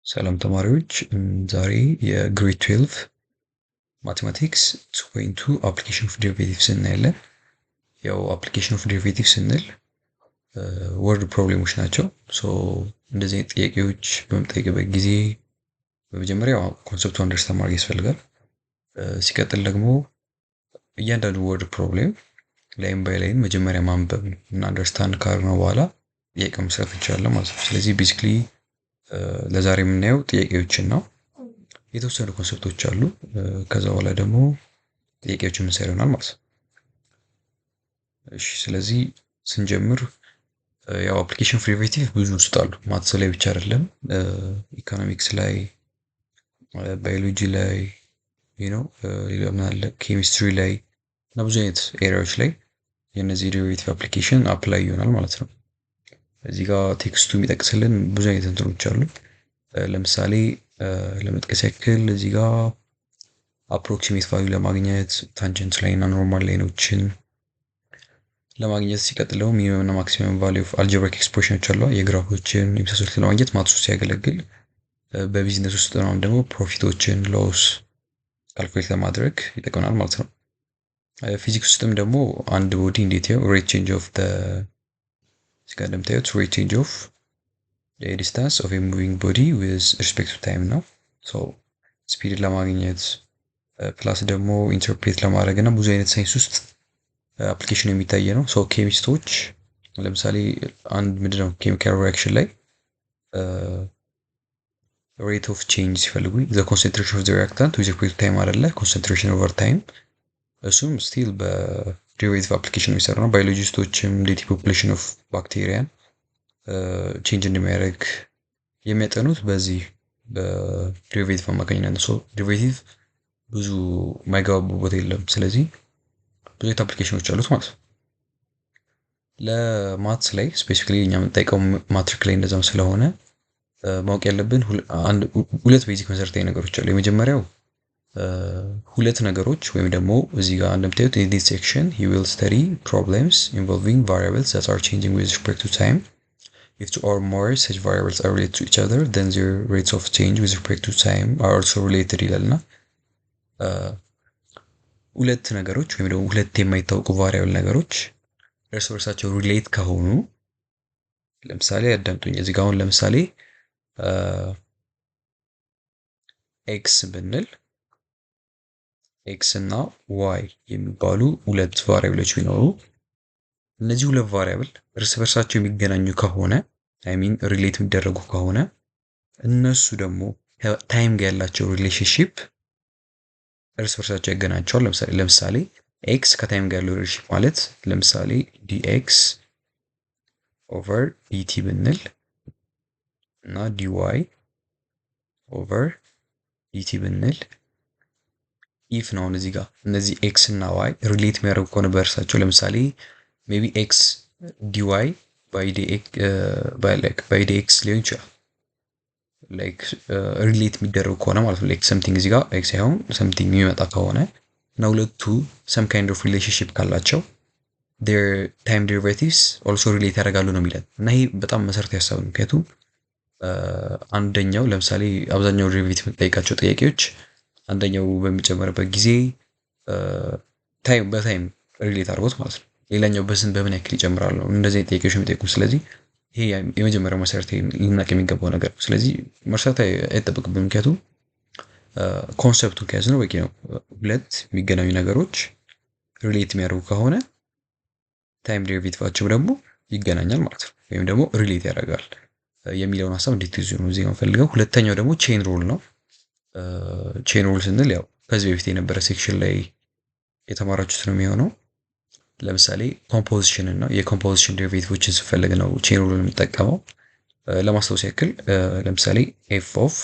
ሰላም ተማሪዎች፣ ዛሬ የ grade 12 mathematics 2.2 application of derivatives እናያለን። ያው application of derivative ስንል word problem ኦች ናቸው። So እንደዚህ አይነት ጥያቄዎች በምጠይቅበት ጊዜ በመጀመሪያ concept ኡ understand ማድረግ ያስፈልጋል። ሲቀጥል ደግሞ እያንዳንዱ word problem line by line መጀመሪያ ማንበብ ነው እና understand ካደረግነው በኋላ ጥያቄ መስራት እንችላለን ማለት ነው። ስለዚህ basically ለዛሬ የምናየው ጥያቄዎችን ነው። የተወሰኑ concept ኦች አሉ። ከዛ በኋላ ደግሞ ጥያቄዎችን የምንሰራ ይሆናል ማለት ነው። እሺ፣ ስለዚህ ስንጀምር ያው application of derivative ብዙ ውስጥ አሉ። Maths ላይ ብቻ አይደለም፣ ኢኮኖሚክስ ላይ፣ ባዮሎጂ ላይ ነው፣ ሌላ ምን አለ፣ ኬሚስትሪ ላይ እና ብዙ አይነት area ዎች ላይ የእነዚህ derivative application apply ይሆናል ማለት ነው። እዚህ ጋር text ኡ የሚጠቅስልን ብዙ አይነት እንትኖች አሉ። ለምሳሌ ለመጥቀስ ያክል እዚህ ጋር approximate value ለማግኘት፣ tangent line እና normal line ኦችን ለማግኘት፣ ሲቀጥል ደግሞ minimum እና maximum value of algebraic expression ኦች አሉ፣ የ graph ኦችን የመሳሰሉት ለማግኘት maths ውስጥ ሲያገለግል፣ በቢዝነስ ውስጥ ነው ደግሞ profit ኦችን loss calculate ለማድረግ ይጠቅመናል ማለት ነው። ፊዚክስ ውስጥም ደግሞ አንድ body እንዴት ያው rate change of እዚህ ጋር እንደምታዩት rate change of distance of moving body with respect to time ነው። So speed ለማግኘት plus ደግሞ interpret ለማድረግ እና ብዙ አይነት ሳይንስ ውስጥ application የሚታይ ነው። So chemist ኦች ለምሳሌ አንድ ምንድነው chemical reaction ላይ rate of change ሲፈልጉ the concentration of the reactant with respect to time አይደለ፣ concentration over time፣ እሱም still በ derivative application የሚሰራ ነው። Biologist ኦችም እንዴት population of bacteria ን change እንደሚያደርግ የሚያጠኑት በዚህ በ derivative አማካኝነት ነው። So derivative ብዙ የማይገባበት ቦታ የለም። ስለዚህ ብዙ አይነት application ኦች አሉት ማለት ነው። ለ maths ላይ specifically እኛ የምንጠይቀው ማትሪክ ላይ እንደዛም ስለሆነ ማወቅ ያለብን ሁለት basic መሰረታዊ ነገሮች አሉ። የመጀመሪያው ሁለት ነገሮች ወይም ደግሞ እዚህ ጋር እንደምታዩት "In this section you will study problems involving variables that are changing with respect to time. If two or more such variables are related to each other, then their rates of change with respect to time are also related" ይላልና ሁለት ነገሮች ወይም ደግሞ ሁለት የማይታወቁ variable ነገሮች እርስ በርሳቸው relate ከሆኑ፣ ለምሳሌ አዳምጡኝ። እዚህ ጋር አሁን ለምሳሌ x ብንል x እና y የሚባሉ ሁለት variable ኦች ቢኖሩ፣ እነዚህ ሁለት variable እርስ በርሳቸው የሚገናኙ ከሆነ፣ I mean relate የሚደረጉ ከሆነ፣ እነሱ ደግሞ ከ time ጋር ያላቸው relationship እርስ በርሳቸው ያገናኛቸዋል። ለምሳሌ x ከ time ጋር ያለው relationship ማለት ለምሳሌ dx over dt ብንል እና dy over dt ብንል፣ if ነው። አሁን እዚህ ጋር እነዚህ x እና y relate የሚያደርጉ ከሆነ በእርሳቸው፣ ለምሳሌ maybe x dy by dx ሊሆን ይችላል። Like relate የሚደረጉ ከሆነ ማለት ነው። Like something እዚህ ጋር x ሳይሆን something የሚመጣ ከሆነ እና ሁለቱ some kind of relationship ካላቸው their time derivatives also relate ያደርጋሉ ነው የሚለን። እና ይሄ በጣም መሰረታዊ ሀሳብ ነው። ምክንያቱም አንደኛው ለምሳሌ አብዛኛው derivative የምትጠይቃቸው ጥያቄዎች አንደኛው በሚጨመርበት ጊዜ time በ time relate አድርጎት ማለት ነው። ሌላኛው በስንት በምን ያክል ይጨምራል ነው እንደዚህ አይነት ጥያቄዎች የሚጠይቁ። ስለዚህ ይሄ የመጀመሪያው መሰረታዊ ልናውቅ የሚገባው ነገር ነው። ስለዚህ መርሳት አይጠበቅብንም፣ ምክንያቱም concept ኡን ከያዝነው በቂ ነው። ሁለት የሚገናኙ ነገሮች relate የሚያደርጉ ከሆነ time derivative ኣቸው ደግሞ ይገናኛል ማለት ነው፣ ወይም ደግሞ relate ያደርጋል የሚለውን ሀሳብ እንድትይዙ ነው እዚህ የምፈልገው። ሁለተኛው ደግሞ chain rule ነው። Chain rule ስንል ያው ከዚህ በፊት የነበረ section ላይ የተማራችሁት ነው የሚሆነው። ለምሳሌ composition ነው፣ የ composition derivative ኦችን ስፈልግ ነው chain rule የምጠቀመው። ለማስታወስ ያክል ለምሳሌ f of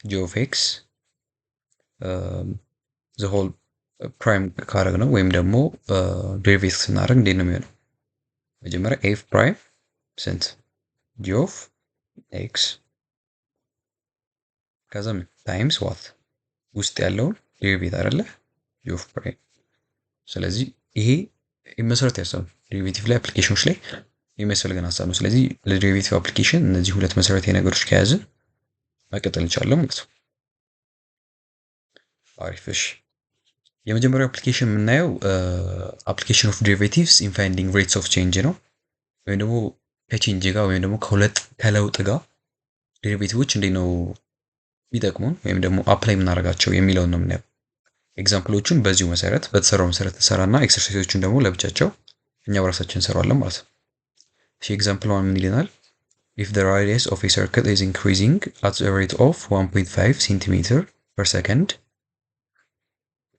g of x the whole prime ካረግነው ወይም ደግሞ derivate ስናደርግ እንዴት ነው የሚሆነው? መጀመሪያ f prime ስንት g of x፣ ከዛ ምን times what ውስጥ ያለውን derivate አይደለ g of prime። ስለዚህ ይሄ መሰረታዊ ሀሳብ derivative ላይ application ኦች ላይ የሚያስፈልገን ሀሳብ ነው። ስለዚህ ለ derivative application እነዚህ ሁለት መሰረታዊ ነገሮች ከያዝን መቀጠል እንችላለን ማለት ነው። አሪፍ። እሺ የመጀመሪያው application የምናየው application of derivatives in finding rates of change ነው። ወይም ደግሞ ከ change ጋር ወይም ደግሞ ከለውጥ ጋር derivative ኦች እንዴት ነው የሚጠቅሙን ወይም ደግሞ apply የምናደርጋቸው የሚለውን ነው የምናየው። Example ኦቹን በዚሁ መሰረት በተሰራው መሰረት ተሰራና exercise ኦቹን ደግሞ ለብቻቸው እኛ በራሳችን እንሰራዋለን ማለት ነው። እሺ example one ምን ይለናል? If the radius of a circle is increasing at a rate of 1.5 centimeter per second,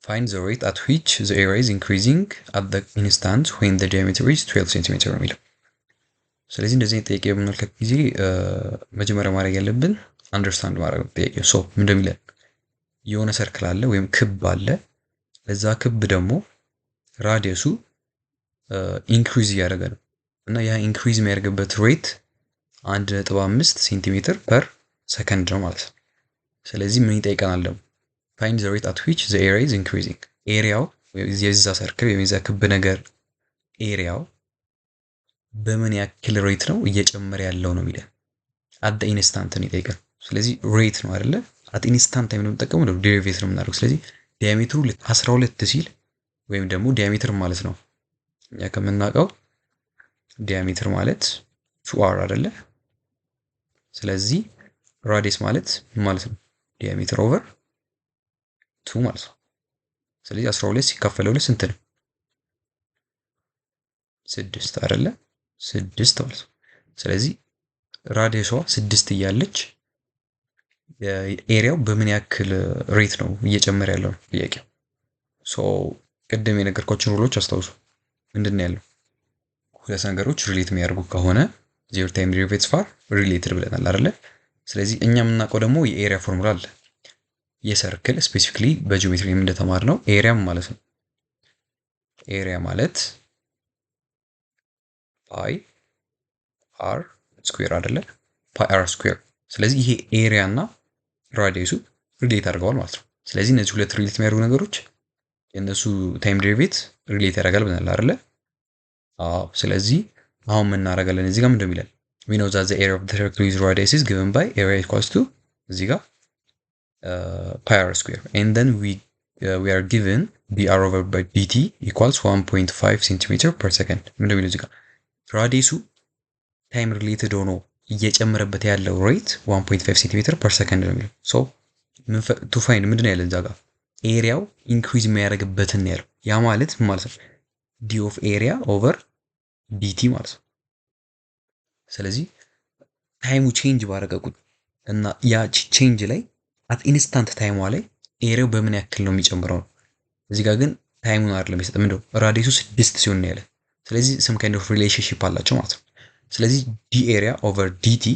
find the rate at which the area is increasing at the instant when the diameter is 12 centimeter የሚለው። ስለዚህ እንደዚህ አይነት ጥያቄ በምንመለከት ጊዜ መጀመሪያ ማድረግ ያለብን understand ማድረግ ነው ጥያቄው። So ምን እንደሚለን የሆነ circle አለ ወይም ክብ አለ። ለዛ ክብ ደግሞ radius ኡ increase እያደረገ ነው እና ያ increase የሚያደርግበት rate 1.5 centimeter per second ነው ማለት ነው። ስለዚህ ምን ይጠይቀናል ደግሞ? Find the rate at which the area is increasing። Area ው የዛ circle ወይም የዛ ክብ ነገር area ው በምን ያክል rate ነው እየጨመረ ያለው ነው የሚለን። At the instant ነው ይጠይቀን። ስለዚህ rate ነው አይደለ? At instant time ነው የምንጠቀመው፣ derivate ነው የምናደርገው። ስለዚህ diameter ኡ ልክ 12 ሲል ወይም ደግሞ diameter ማለት ነው እኛ ከምናውቀው diameter ማለት two r አይደለ? ስለዚህ radius ማለት ምን ማለት ነው? Diameter over two ማለት ነው። ስለዚህ 12 ሲካፈል ለሁለት ስንት ነው? ስድስት አይደለ? ስድስት ማለት ነው። ስለዚህ radius ኧ ስድስት እያለች area ው በምን ያክል rate ነው እየጨመረ ያለው ጥያቄው። So ቅድም የነገርኳችሁን rule ኦች አስታውሱ። ምንድን ነው ያለው? ሁለት ነገሮች relate የሚያደርጉ ከሆነ their time derivatives are related ብለናል አይደለ? ስለዚህ እኛ የምናውቀው ደግሞ የ area formula አለ። የ circle specifically በ geometry እንደተማርነው area ም ማለት ነው። Area ማለት pi r square አይደለ? Pi r square። ስለዚህ ይሄ area እና radius ኡ relate አድርገዋል ማለት ነው። ስለዚህ እነዚህ ሁለት relate የሚያደርጉ ነገሮች የእነሱ time derivate relate ያደርጋል ብለናል አይደለ? አዎ። ስለዚህ አሁን ምን እናደርጋለን? እዚህ ጋር ምንድን ነው የሚለን? We know that the area of the circle with radius is given by area equals to እዚህ ጋር pi r square, and then we are given dr over by dt equals 1.5 centimeter per second። ምንድን ነው የሚለው እዚህ ጋር? Radius ኡ time related ሆኖ እየጨመረበት ያለው rate 1.5 centimeter per second ነው የሚለው። So to find ምንድን ነው ያለን እዛ ጋር? Area ው increase የሚያደርግበትን ያለው። ያ ማለት ምን ማለት ነው? D of area over dt ማለት ነው። ስለዚህ time ኡ change ባደረገ ቁጥር እና ያ change ላይ at instant time ኧ ላይ area ው በምን ያክል ነው የሚጨምረው ነው። እዚህ ጋር ግን time ኡን አይደለም የሰጠ፣ ምንድነው radius ኡ ስድስት ሲሆን ነው ያለ። ስለዚህ some kind of relationship አላቸው ማለት ነው። ስለዚህ d area over dt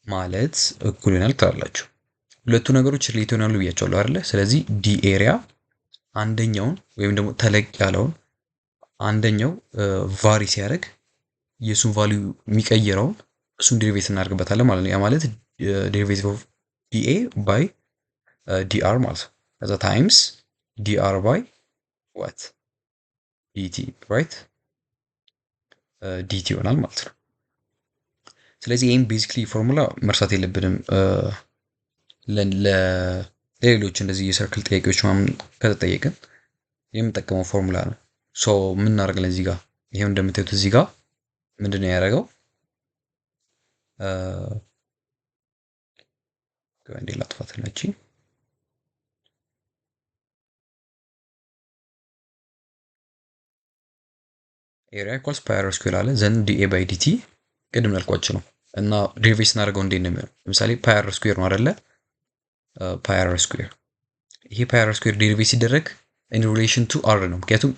ማለት እኩል ይሆናል ትላላችሁ። ሁለቱ ነገሮች relate ይሆናሉ ብያቸዋለሁ አይደለ? ስለዚህ d area አንደኛውን ወይም ደግሞ ተለቅ ያለውን አንደኛው vary ሲያደርግ የእሱን value የሚቀይረውን እሱን derivate እናደርግበታለን ማለት ነው። ያ ማለት derivative of dA by dr ማለት ነው። ከዛ times dr by what? Dt, right? Dt ይሆናል ማለት ነው። ስለዚህ ይህም basically formula መርሳት የለብንም። ለሌሎች እንደዚህ የ circle ጥያቄዎች ምናምን ከተጠየቅን የምንጠቀመው ፎርሙላ ነው። So ምን እናደርጋለን እዚህ ጋር? ይሄው እንደምታዩት እዚህ ጋር ምንድን ነው ያደረገው? እንዴ ላጥፋት ነች። Area equals pi r square አለ፣ then dA by dt ቅድም ያልኳችሁ ነው። እና derivate ስናደርገው እንዴት ነው የሚሆነው? ለምሳሌ pi r square ነው አይደለ? Pi r square፣ ይሄ pi r square derivate ሲደረግ in relation to r ነው። ምክንያቱም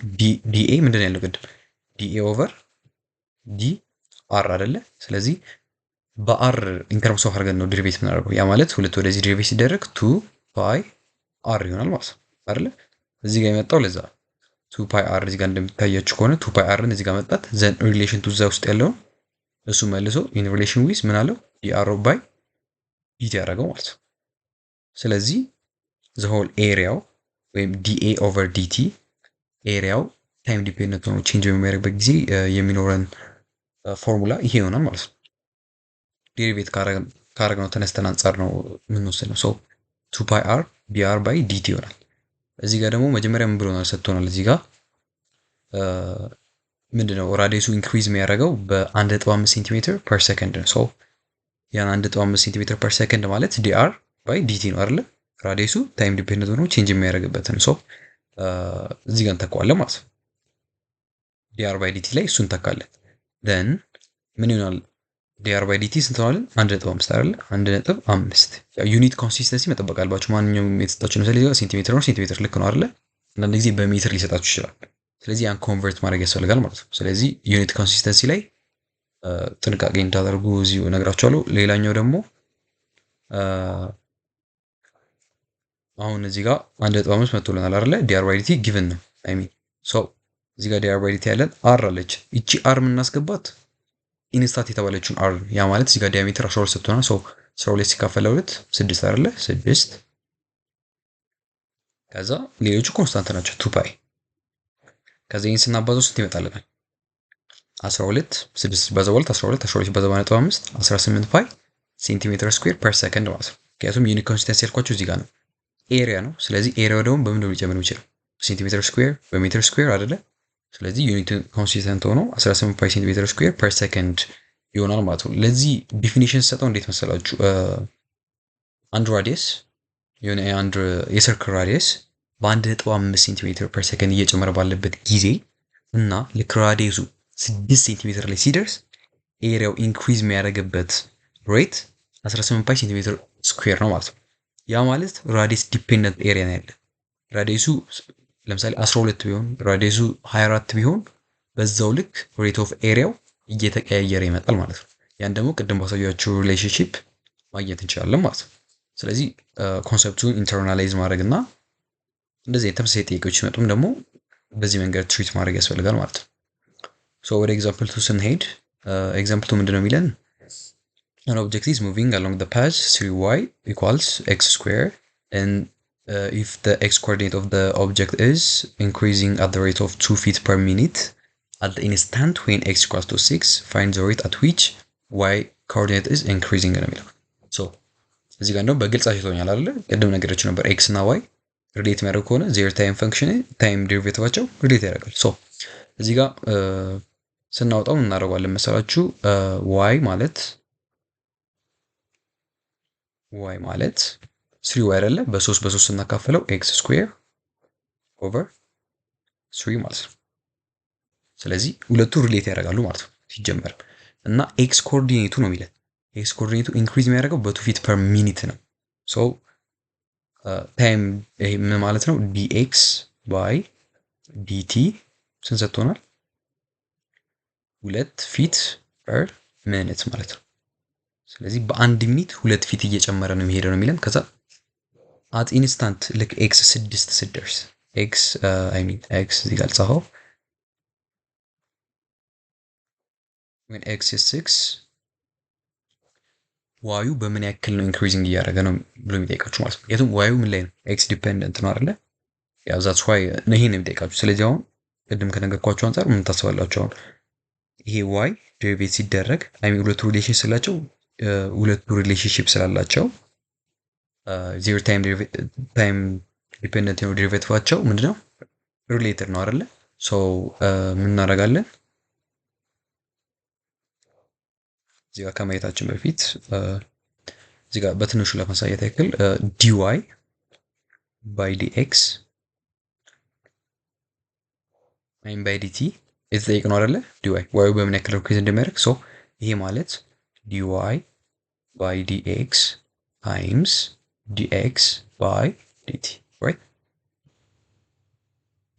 dA ምንድን ነው ያለው ቅድም? dA over dr አይደለ? ስለዚህ በ r in terms of አድርገን ነው derivate የምናደርገው። ያ ማለት ሁለት ወደዚህ derivate ሲደረግ two pi r ይሆናል ማለት ነው አይደለ? እዚህ ጋር የመጣው ለዛ two pi r እዚህ ጋር እንደሚታያችሁ ከሆነ two pi r ን እዚህ ጋር መጣት፣ then relation to እዛ ውስጥ ያለውን እሱ መልሶ in relation with ምን አለው? dr by dt ያደረገው ማለት ነው። ስለዚህ the whole area ው ወይም dA over dt area ው time dependent ሆኖ change በሚያደርግበት ጊዜ የሚኖረን ፎርሙላ ይሄ ይሆናል ማለት ነው። Derivate ካረግነው ተነስተን አንጻር ነው የምንወስነው። So 2 pi r dr by dt ይሆናል። እዚህ ጋር ደግሞ መጀመሪያ ምን ብሎናል ሰጥቶናል። እዚህ ጋር ምንድነው radius ኡ increase የሚያደርገው በ1.5 centimeter per second ነው። So ያን 1.5 centimeter per second ማለት dr by dt ነው አይደለ? Radius ኡ time dependent ሆኖ change የሚያደርግበትን so እዚህ ጋር እንተካዋለን ማለት ነው። dr by dt ላይ እሱን እንተካለን። Then ምን ይሆናል? dr by dt ስንት ሆናለን? 1.5 አይደለ? 1.5። ያው unit consistency መጠበቅ አለባችሁ። ማንኛውም የተሰጣችሁ ለምሳሌ ሴንቲሜትር ነው፣ ሴንቲሜትር ልክ ነው አይደለ? አንዳንድ ጊዜ በሜትር ሊሰጣችሁ ይችላል። ስለዚህ ያን convert ማድረግ ያስፈልጋል ማለት ነው። ስለዚህ unit consistency ላይ ጥንቃቄ እንድታደርጉ እዚሁ እነግራችኋለሁ። ሌላኛው ደግሞ አሁን እዚህ ጋር 1.5 መጥቶልናል አይደለ? dr by dt given ነው። I mean so እዚህ ጋር dr by dt ያለን r አለች። ይቺ r የምናስገባት instant የተባለችውን r፣ ያ ማለት እዚህ ጋር diameter 12 ሰጥቶናል። So 12 ሲካፈል ለሁለት 6 አይደለ? 6። ከዛ ሌሎቹ constant ናቸው 2 pi። ከዛ ይህን ስናባዛው ስንት ይመጣልናል? 12፣ 6 ሲባዛ በሁለት 12፣ 12 ሲባዛ በ1.5 18 pi centimeter square per second ማለት ነው። ምክንያቱም unit consistency ያልኳቸው እዚህ ጋር ነው፣ area ነው። ስለዚህ area ው ደግሞ በምንድን ነው ሊጨምር የሚችለው? Centimeter square በ meter square አይደለ? ስለዚህ unit consistent ሆኖ 18 pi centimeter square per second ይሆናል ማለት ነው። ለዚህ definition ሰጠው እንዴት መሰላችሁ? አንድ radius የሆነ አንድ የ circle radius በ1.5 centimeter per second እየጨመረ ባለበት ጊዜ እና ልክ radius ኡ 6 ሴንቲሜትር ላይ ሲደርስ area ው increase የሚያደርግበት rate 18 pi centimeter square ነው ማለት ነው። ያ ማለት radius dependent area ነው ያለ። Radius ኡ ለምሳሌ 12 ቢሆን፣ radius ኡ 24 ቢሆን በዛው ልክ rate of area ው እየተቀያየረ ይመጣል ማለት ነው። ያን ደግሞ ቅድም ባሳያችሁ relationship ማግኘት እንችላለን ማለት ነው። ስለዚህ concept ኡን internalize ማድረግ እና እንደዚህ የተመሳሳይ ጥያቄዎች ሲመጡም ደግሞ በዚህ መንገድ treat ማድረግ ያስፈልጋል ማለት ነው። So ወደ example 2 ስንሄድ example 2 ምንድነው የሚለን? An object is moving along the path 3y equals x square and if the x coordinate of the object is increasing at the rate of 2 feet per minute at the instant when x equals to 6, find the rate at which y coordinate is increasing ነው የሚለው። So እዚህ ጋር እንደውም በግልጽ አሳይቶኛል አይደለ? ቅድም ነገራችሁ ነበር x እና y relate የሚያደርግ ከሆነ their time function time derivative ኣቸው relate ያደርጋል። So እዚህ ጋር ስናወጣው ምን እናደርገዋለን መሰላችሁ? y ማለት 3y አይደለ? በሶስት በሶስት ስናካፍለው x square over 3 ማለት ነው። ስለዚህ ሁለቱ relate ያደርጋሉ ማለት ነው ሲጀመር። እና x coordinate ኡ ነው የሚለን፣ x coordinate ኡ increase የሚያደርገው በ 2 feet per minute ነው። So time ይሄ ምን ማለት ነው? dx by dt ስንት ሰጥቶናል? 2 feet per minute ማለት ነው። ስለዚህ በአንድ minute 2 feet እየጨመረ ነው የሚሄደው ነው የሚለን። ከዛ at instant ልክ x 6 ስትደርስ፣ x I mean x እዚህ ጋር ልጻፈው፣ when x is 6 y ኡ በምን ያክል ነው increasing እያደረገ ነው ብሎ የሚጠይቃችሁ ማለት ነው። ምክንያቱም y ኡ ምን ላይ ነው? X dependent ነው አይደለ? ያው that's why ይሄን ነው የሚጠይቃችሁ። ስለዚህ አሁን ቅድም ከነገርኳችሁ አንጻር ምን ታስባላችሁ? አሁን ይሄ y derivate ሲደረግ፣ I mean ሁለቱ relationship ስላላቸው their time dependent የሆነ derivative ኣቸው ምንድነው related ነው አይደለ? So ምን እናደርጋለን? እዚህ ጋር ከማየታችን በፊት እዚህ ጋር በትንሹ ለማሳየት ያክል dy by dx ወይም by dt የተጠየቅነው አይደለ? dy y ኡ በምን ያክል increase እንደሚያደርግ። So ይሄ ማለት dy by dx times dx by dt, right?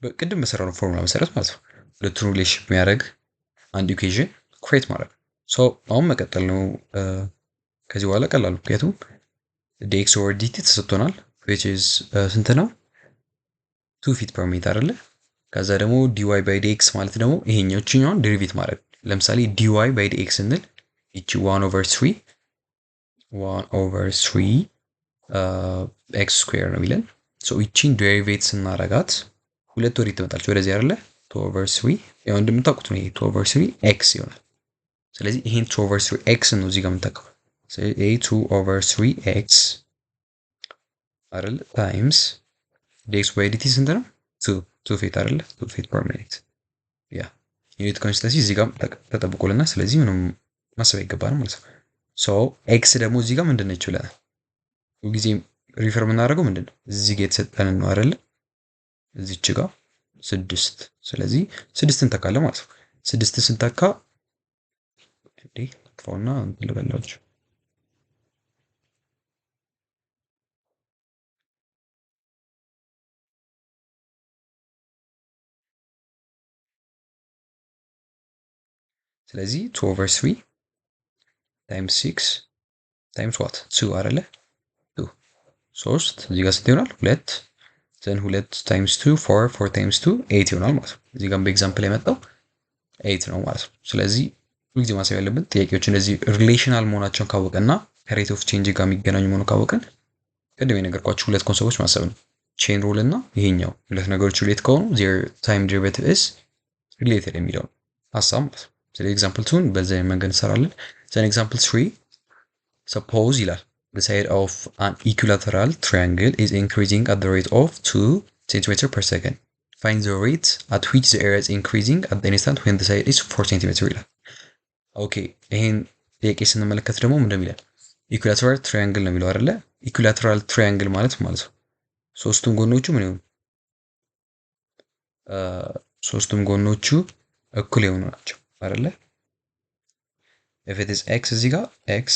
በቅድም በሰራነው ፎርሙላ መሰረት ማለት ነው። ሁለቱን relation የሚያደርግ አንድ equation create ማድረግ። So አሁን መቀጠል ነው ከዚህ በኋላ ቀላሉ፣ ምክንያቱም dx over dt ተሰጥቶናል which is ስንት ነው? 2 feet per minute አይደለ? ከዛ ደግሞ dy by dx ማለት ደግሞ ይሄኛውን derivate ማድረግ። ለምሳሌ dy by dx ስንል ይቺ 1 over 3 x square ነው የሚለን። So ይቺን derivate ስናረጋት ሁለት ወዴት ትመጣለች? ወደዚህ አይደለ? 2 over 3፣ ያው እንደምታውቁት ነው ይሄ 2 over 3 x ይሆናል። ስለዚህ ይሄን 2 over 3 x ነው እዚህ ጋር የምንተካው። ይሄ 2 over 3 x አይደል times dx by dt ስንት ነው? 2 feet አይደል? 2 feet per minute። ያ unit consistency እዚህ ጋር ተጠብቆልናል። ስለዚህ ምንም ማሰብ አይገባንም ማለት ነው። So x ደግሞ እዚህ ጋር ምንድን ነች ብለናል። ሁልጊዜ refer የምናደርገው ምንድን ነው? እዚህ ጋር የተሰጠንን ነው አይደለ? እዚች ጋር 6። ስለዚህ 6 እንተካለን ማለት ነው። 6 ስንተካ እንዴ ጥፋውና እንትን ልበላችሁ። ስለዚህ 2 over 3 times 6 times what 2 አይደለ? 2 3 እዚህ ጋር ስንት ይሆናል? 2 then 2 times 2 4 4 times 2 8 ይሆናል ማለት ነው። እዚህ ጋር በ example የመጣው 8 ነው ማለት ነው። ስለዚህ ሁልጊዜ ማሰብ ያለብን ጥያቄዎች እንደዚህ relational መሆናቸውን ካወቅንና ከ rate of change ጋር የሚገናኙ መሆኑን ካወቅን ቅድም የነገርኳችሁ ሁለት concept ኦች ማሰብ ነው። Chain rule እና ይሄኛው ሁለት ነገሮች relate ከሆኑ their time derivative is related የሚለው ሀሳብ ማለት ነው። ስለዚህ example 2ን በዚህ መንገድ እንሰራለን። Then example 3 suppose ይላል the side of an equilateral triangle is increasing at the rate of 2 cm per second. Find the rate at which the area is increasing at the instant when the side is 4 cm ይላል። Okay ይሄን ጥያቄ ስንመለከት ደግሞ ምንድን ነው የሚለው? Equilateral triangle ነው የሚለው አይደለ? Equilateral triangle ማለት ማለት ነው ሶስቱም ጎኖቹ ምን ይሆኑ? ሶስቱም ጎኖቹ እኩል የሆኑ ናቸው አይደለ? If it is x እዚህ ጋር x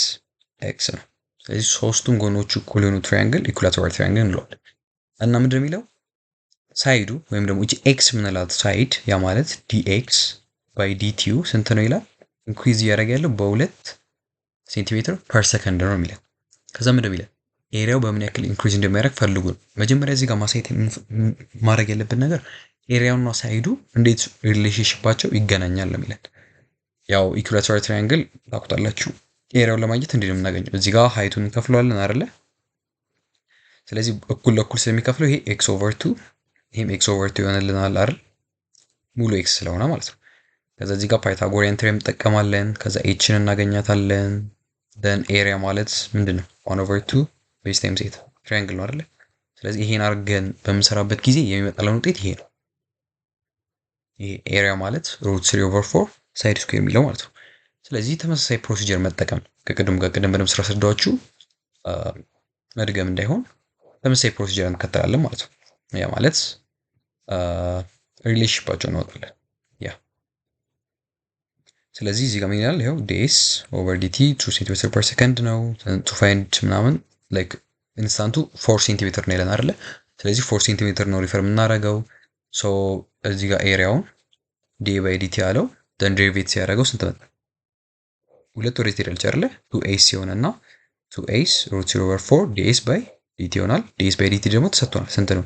x ነው። ስለዚህ ሶስቱም ጎኖቹ እኩል የሆኑ triangle equilateral triangle እንለዋለን። እና ምንድን ነው የሚለው side ኡ ወይም ደግሞ እቺ x የምንላት side ያ ማለት dx by dt ው ስንት ነው ይላል። Increase እያደረገ ያለው በ2 ሴንቲሜትር per second ነው የሚለው። ከዛ ምንድን ነው የሚለው area ው በምን ያክል increase እንደሚያደርግ ፈልጉ ነው። መጀመሪያ እዚህ ጋር ማሳየት ማድረግ ያለብን ነገር area ውና side ኡ እንዴት relationship ኣቸው ይገናኛል ነው የሚለን። ያው equilateral triangle ታውቁታላችሁ። Area ውን ለማግኘት እንዴት ነው የምናገኘው? እዚህ ጋር height ኡን እንከፍለዋለን አይደለ? ስለዚህ እኩል ለእኩል ስለሚከፍለው ይሄ x over 2 ይሄም x over 2 ይሆንልናል አይደል? ሙሉ x ስለሆነ ማለት ነው። ከዛ እዚህ ጋር Pythagorean theorem እንጠቀማለን። ከዛ h ን እናገኛታለን። Then area ማለት ምንድነው? 1 over 2 base times 8 triangle ነው አይደለ? ስለዚህ ይሄን አድርገን በምንሰራበት ጊዜ የሚመጣልን ውጤት ይሄ ነው። ይሄ area ማለት root 3 over 4 side square የሚለው ማለት ነው። ስለዚህ ተመሳሳይ procedure መጠቀም ከቅድም ጋር ቅድም በደንብ ስላስረዳኋችሁ መድገም እንዳይሆን ተመሳሳይ procedure እንከተላለን ማለት ነው። ያ ማለት relationship ኣቸውን እናወጣለን። ያ ስለዚህ እዚህ ጋር ምን ይላል? ይኸው ds over dt 2 centimeter per second ነው to find ምናምን like instant ኡ 4 ሴንቲሜትር ነው ይለን አይደለ? ስለዚህ 4 ሴንቲሜትር ነው refer የምናደርገው። So እዚህ ጋር area ውን dA by dt ያለው then derivate ሲያደርገው ስንት መጣ? ሁለት ወደ ትሄዳለች አይደለ? 2 s ይሆንና 2 s root 3 over 4 ds by dt ይሆናል። ds by dt ደግሞ ተሰጥቶናል ስንት ነው?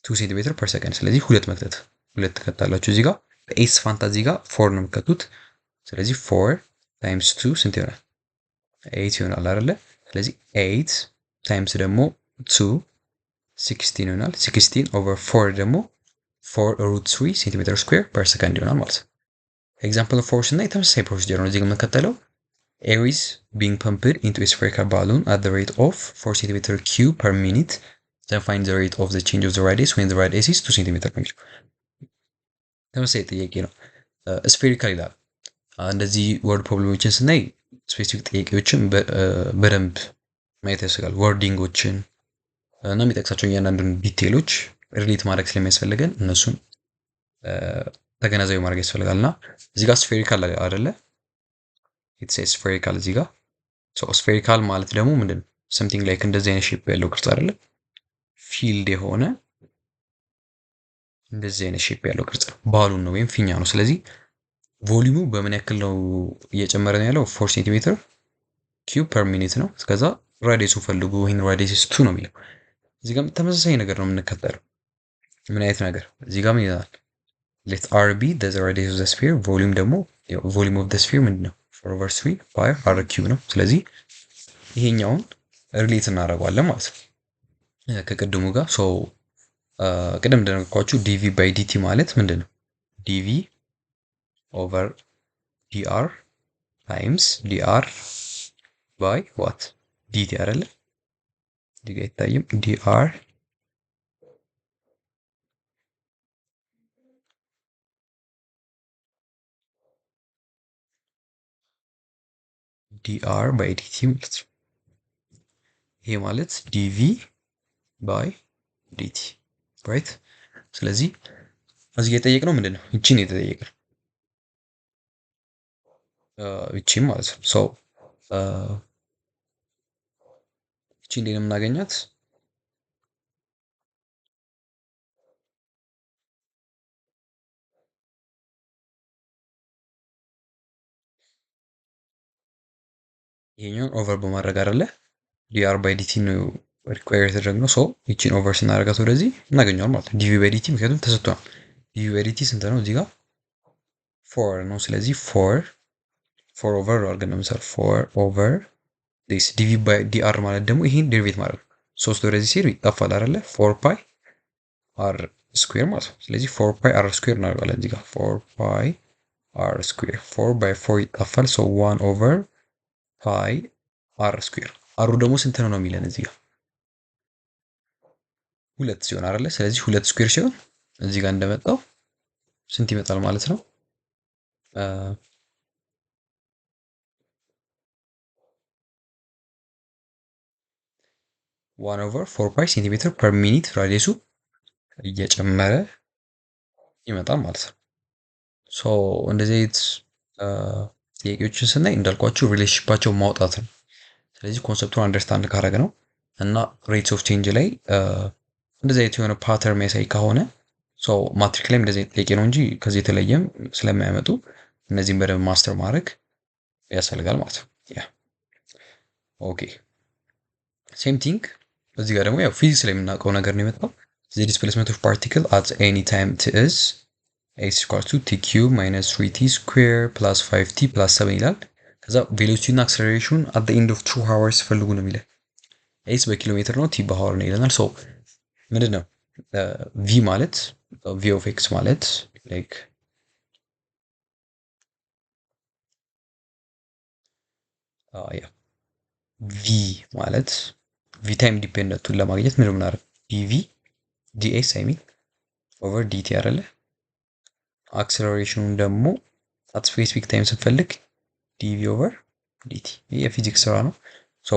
2 centimeter per second። ስለዚህ ሁለት መክተት ሁለት ትከታላችሁ እዚህ ጋር በ s ፋንታ እዚህ ጋር 4 ነው የምትከቱት። ስለዚህ 4 times 2 ስንት ይሆናል? 8 ይሆናል አይደለ? ስለዚህ 8 times ደግሞ 2 16 ይሆናል። 16 over 4 ደግሞ 4 root 3 centimeter square per second ይሆናል ማለት ነው። Example 4 ስናይ ተመሳሳይ procedure ነው እዚህ ጋር የምንከተለው። Air is being pumped into a spherical balloon at the rate of 4 cm cube per minute. Then find the rate of the change of the radius when the radius is 2 cm ነው የሚለው። ተመሳሳይ ጥያቄ ነው። Spherical ይላል። እንደዚህ word problem ኦችን ስናይ specific ጥያቄዎችን በደንብ ማየት ያስፈልጋል። Wording ኦችን እና የሚጠቅሳቸው እያንዳንዱን detail ኦች relate ማድረግ ስለሚያስፈልገን እነሱን ተገናዛቢ ማድረግ ያስፈልጋል። እና እዚህ ጋር spherical አይደለ? It's spherical እዚህ ጋር። So spherical ማለት ደግሞ ምንድን ነው? Something like እንደዚህ አይነት shape ያለው ቅርጽ አይደለ? Filled የሆነ እንደዚህ አይነት shape ያለው ቅርጽ ነው። Balloon ነው ወይም ፊኛ ነው። ስለዚህ volume ኡ በምን ያክል ነው እየጨመረ ነው ያለው? 4 centimeter cube per minute ነው። እስከዛ radius ኡን ፈልጉ። ይሄን radius 2 ነው የሚለው። እዚህ ጋር ተመሳሳይ ነገር ነው የምንከተለው። ምን አይነት ነገር እዚህ ጋር ምን ይላል? Let r be the radius of the sphere። Volume ደግሞ volume of the sphere ምንድን ነው? 4 over 3 pi r cube ነው። ስለዚህ ይሄኛውን relate እናደርገዋለን ማለት ነው ከቅድሙ ጋር። So ቅድም እንደነገርኳችሁ dv by dt ማለት ምንድን ነው? dv over dr times dr by what dt አይደለ? እዚህ ጋር አይታይም። dr dr by dt ማለት ነው። ይሄ ማለት dv by dt right። ስለዚህ እዚህ ጋር የጠየቅነው ምንድን ነው? ይቺን የተጠየቅነው ይቺን ማለት ነው። So ይቺ እንዴት ነው የምናገኛት? ይሄኛውን over በማድረግ አይደለ dr by dt ነው require የተደረግነው። So ይቺን over ስናደርጋት ወደዚህ እናገኘዋል ማለት ነው። dv by dt ምክንያቱም ተሰጥቷል። dv by dt ስንት ነው? እዚህ ጋር 4 ነው። ስለዚህ 4 4 over አድርገን ነው የምንሰራው። 4 over this dv by dr ማለት ደግሞ ይሄን derivate ማለት ነው። 3 ወደዚህ ሲሄድ ይጠፋል አይደለ? 4 pi r square ማለት ነው። ስለዚህ 4 pi r square እናደርጋለን እዚህ ጋር 4 pi r square 4 by 4 ይጠፋል። So 1 over pi r square r ኡ ደግሞ ስንት ነው የሚለን እዚህ ጋር 2 ሲሆን አይደለ? ስለዚህ 2 square ሲሆን እዚህ ጋር እንደመጣው ስንት ይመጣል ማለት ነው? 1 over 4 pi centimeter per minute radius ኡ እየጨመረ ይመጣል ማለት ነው። So እንደዚህ አይነት ጥያቄዎችን ስናይ እንዳልኳችሁ relationship ኣቸው ማውጣት ነው። ስለዚህ concept ኡን understand ካደረግ ነው እና rates of change ላይ እንደዚህ አይነት የሆነ pattern የሚያሳይ ከሆነ so ማትሪክ ላይም እንደዚህ አይነት ጥያቄ ነው እንጂ ከዚህ የተለየም ስለማያመጡ እነዚህን በደንብ master ማድረግ ያስፈልጋል ማለት ነው። Yeah okay same thing እዚህ ጋር ደግሞ ያው ፊዚክስ ላይ የምናውቀው ነገር ነው የመጣው። The displacement of particle at any time t is s equals to t cube minus 3t square plus 5t plus 7 ይላል። ከዛ velocity እና acceleration at the end of 2 hours ፈልጉ ነው የሚለው። s በኪሎ ሜትር ነው t በ hour ነው ይለናል። So ምንድን ነው v ማለት v of x ማለት like yeah v ማለት v time dependent ኡን ለማግኘት ምንድን ነው የምናደርገው? dv ds I mean over dt አይደለ? acceleration ኡን ደግሞ at specific time ስንፈልግ dv over dt። ይሄ የፊዚክስ ስራ ነው። So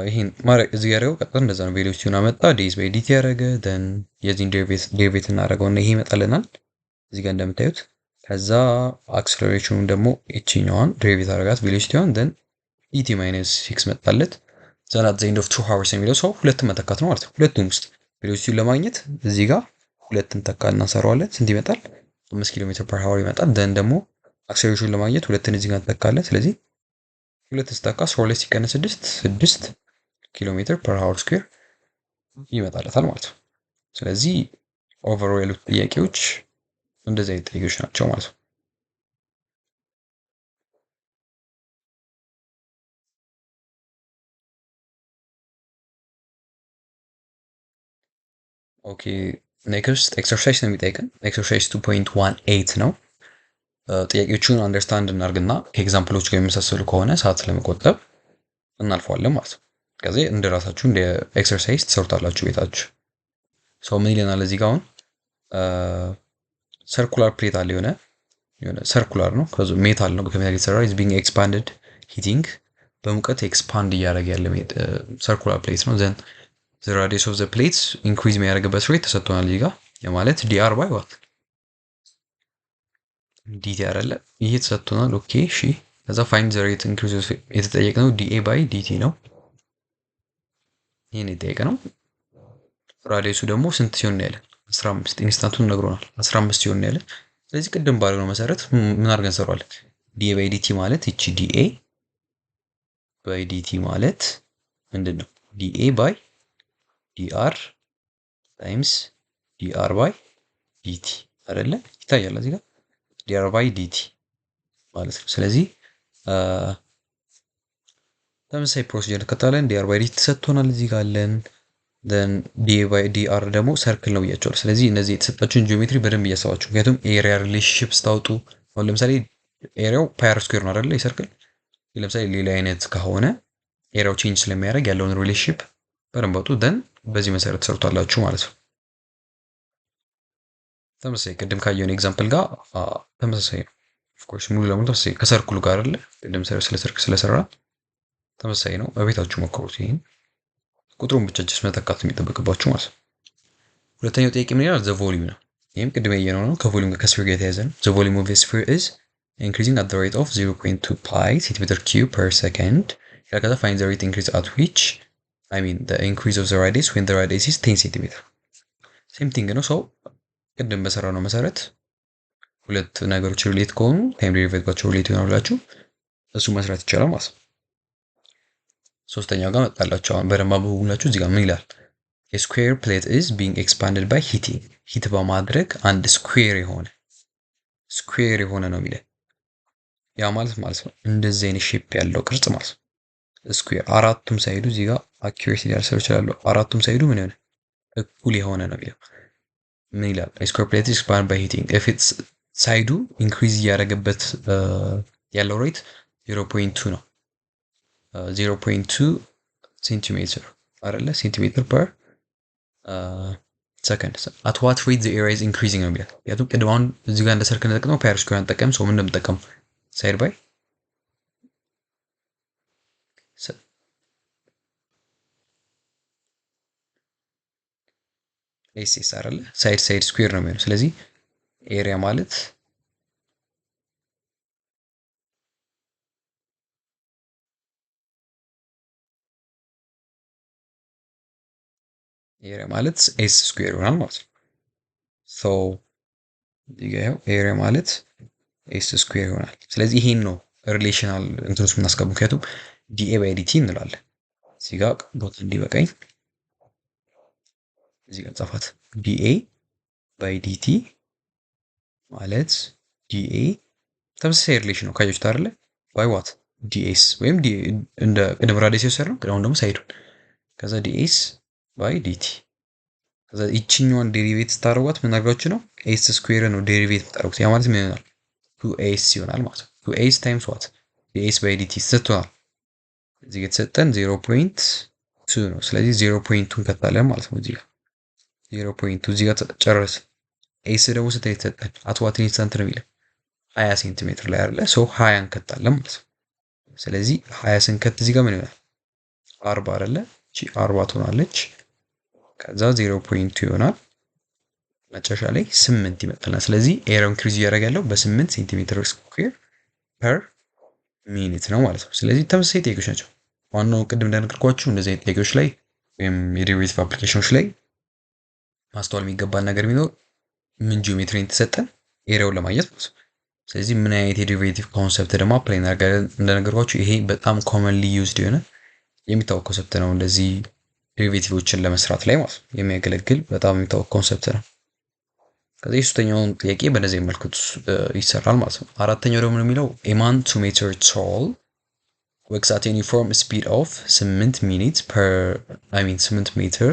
ይሄን ማድረግ እዚህ ያደረገው ቀጥታ እንደዛ ነው። velocity ውን አመጣ ds by dt ያደረገ then የዚህን derivate እናደርገውና ይሄ ይመጣልናል እዚህ ጋር እንደምታዩት። ከዛ acceleration ኡን ደግሞ ይቺኛዋን derivate አደረጋት velocity ዋን then dt minus 6 መጣለት። Then at the end of 2 hours የሚለው ሰው ሁለትን መተካት ነው ማለት ነው። ሁለቱም ውስጥ velocity ውን ለማግኘት እዚህ ጋር ሁለትን ተካ እናሰራዋለን። ስንት ይመጣል? 5 ኪሎ ሜትር per hour ይመጣል። Then ደግሞ acceleration ኡን ለማግኘት ሁለትን እዚህ ጋር እንተካለን። ስለዚህ ሁለት ስተካ 12 ሲቀነስ 6 6 ኪሎ ሜትር per hour square ይመጣለታል ማለት ነው። ስለዚህ overall ያሉት ጥያቄዎች እንደዚህ አይነት ጥያቄዎች ናቸው ማለት ነው። Okay next exercise ነው የሚጠይቀን። Exercise 2.18 ነው። ጥያቄዎቹን understand እናርግና ከ example ኦች ጋር የሚመሳሰሉ ከሆነ ሰዓት ለመቆጠብ እናልፈዋለን ማለት ነው። ከዚህ እንደ ራሳችሁ እንደ exercise ትሰሩታላችሁ ቤታችሁ። So ምን ይለናል እዚህ ጋር አሁን circular plate አለ የሆነ circular ነው ከዚ metal ነው ከ metal የተሰራ is being expanded heating በሙቀት expand እያደረገ ያለ circular plate ነው። Then the radius of the plate increase የሚያደርግበት rate ተሰጥቶናል እዚህ ጋር የማለት dr by what dt አይደለ ይሄ ተሰጥቶናል። Okay እሺ ከዛ find the rate increase የተጠየቅነው dA by dt ነው። ይሄን የተጠየቅነው radius ኡ ደግሞ ስንት ሲሆን ነው ያለን? 15 instant ኡን ነግሮናል። 15 ሲሆን ነው ያለን። ስለዚህ ቅድም ባልነው መሰረት ምን አድርገን እንሰራዋለን? dA by dt ማለት እቺ dA by dt ማለት ምንድን ነው? dA by dr times dr by dt አይደለ? ይታያል እዚህ ጋር dr by dt ማለት ነው። ስለዚህ ተመሳሳይ procedure እንከተላለን። dr by dt ተሰጥቶናል እዚህ ጋር አለን። Then dA by dr ደግሞ circle ነው ብያቸዋለሁ። ስለዚህ እነዚህ የተሰጣችሁን ጂኦሜትሪ በደንብ እያሰባችሁ፣ ምክንያቱም area relationship ስታወጡ አሁን ለምሳሌ area ው pi r square ነው አይደለ? የ circle ለምሳሌ ሌላ አይነት ከሆነ area ው change ስለሚያደርግ ያለውን relationship በደንብ አውጡ። Then በዚህ መሰረት ሰርቷላችሁ ማለት ነው። ተመሳሳይ ቅድም ካየውን example ጋር ተመሳሳይ ነው። Of course ሙሉ ለሙሉ ተመሳሳይ ከ circle ኡ ጋር አይደለ? ቅድም ስለ circle ስለሰራ ተመሳሳይ ነው። በቤታችሁ ሞክሩት። ይሄን ቁጥሩን ብቻ just መተካት የሚጠበቅባችሁ ማለት ነው። ሁለተኛው ጥያቄ ምን ይላል? The volume ነው። ይሄም ቅድም ያየነው ነው። ከ volume ጋር ከ sphere ጋር የተያያዘ ነው። The volume of sphere is increasing at the rate of 0.2 pi centimeter cube per second. ከዛ find the rate increase at which I mean the increase of the radius when the radius is 10 centimeter. Same thing ነው። So ቅድም በሰራነው መሰረት ሁለት ነገሮች relate ከሆኑ time derivative ኣቸው relate ይሆናላችሁ። እሱ መስራት ይቻላል ማለት ነው። ሶስተኛው ጋር መጣላችሁ። አሁን በደንብ አንብቡላችሁ። እዚህ ጋር ምን ይላል? A square plate is being expanded by heating. Heat በማድረግ አንድ square የሆነ ነው የሚለው። ያ ማለት ማለት ነው እንደዚህ አይነት shape ያለው ቅርጽ ማለት ነው። Square አራቱም side ኡ እዚህ ጋር accuracy ሊያልሰው ይችላል። አራቱም side ኡ ምን የሆነ እኩል የሆነ ነው የሚለው። ምን ይላል? A square plate is expanded by heating. If its side ኡ increase እያደረገበት ያለው rate 0.2 ነው። 0.2 ሴንቲሜትር አይደለ? Centimeter per second. At what rate the area is increasing ነው የሚለው። ምክንያቱም ቅድም አሁን እዚህ ጋር እንደ circle እንጠቀመው pi r square አንጠቀም። So ምን እንደምጠቀም side by S S አይደለ? Side side square ነው የሚሆነው። ስለዚህ area ማለት S square ይሆናል ማለት ነው። So እዚህ ጋር ያው area ማለት S square ይሆናል። ስለዚህ ይሄን ነው relational እንትን ውስጥ የምናስገባው። ምክንያቱም dA by dt እንላለን። እዚህ ጋር ቦታ እንዲበቃኝ እዚህ ጋር ጻፋት። dA by dt ማለት dA ተመሳሳይ relation ነው ካያችሁት አይደለ? By what ds ወይም እንደ ቅድም radius የወሰድነው አሁን ደግሞ side ኡን ከዛ ds by dt ከዛ ይችኛዋን derivate ስታደርጓት ምን አድርጋችሁ ነው S square ነው derivate የምታደርጉት። ያ ማለት ምን ይሆናል? 2 S ይሆናል ማለት ነው። 2 S times what ds by dt ሰጥቶናል። እዚህ ጋር የተሰጠን 0.2 ነው። ስለዚህ 0.2 እንከታለን ማለት ነው። እዚህ ጋር 0.2 እዚህ ጋር ጨረስን። S ደግሞ ስንት ነው የተሰጠን? At what instant ነው የሚለው 20 ሴንቲሜትር ላይ አይደለ? So 20 እንከታለን ማለት ነው። ስለዚህ 20 ስንከት እዚህ ጋር ምን ይሆናል? 40 አይደለ? እቺ 40 ትሆናለች። ከዛ 0.2 ይሆናል። መጨረሻ ላይ 8 ይመጣልና ስለዚህ area ው increase እያደረገ ያለው በ8 centimeter square per minute ነው ማለት ነው። ስለዚህ ተመሳሳይ ጥያቄዎች ናቸው። ዋናው ቅድም እንደነገርኳችሁ እንደዚህ አይነት ጥያቄዎች ላይ ወይም የ derivative application ኦች ላይ ማስተዋል የሚገባን ነገር ቢኖር ምን ጂኦሜትሪ የተሰጠን area ውን ለማግኘት ማለት ነው። ስለዚህ ምን አይነት የ derivative concept ደግሞ apply እናደርጋለን። እንደነገርኳችሁ ይሄ በጣም commonly used የሆነ የሚታወቅ concept ነው። እንደዚህ derivative ኦችን ለመስራት ላይ ማለት ነው የሚያገለግል በጣም የሚታወቅ concept ነው። ከዚህ የሶስተኛውን ጥያቄ በእንደዚህ መልኩ ይሰራል ማለት ነው። አራተኛው ደግሞ የሚለው a man 2 meter tall walks at uniform speed of 8 minute per I mean 8 meter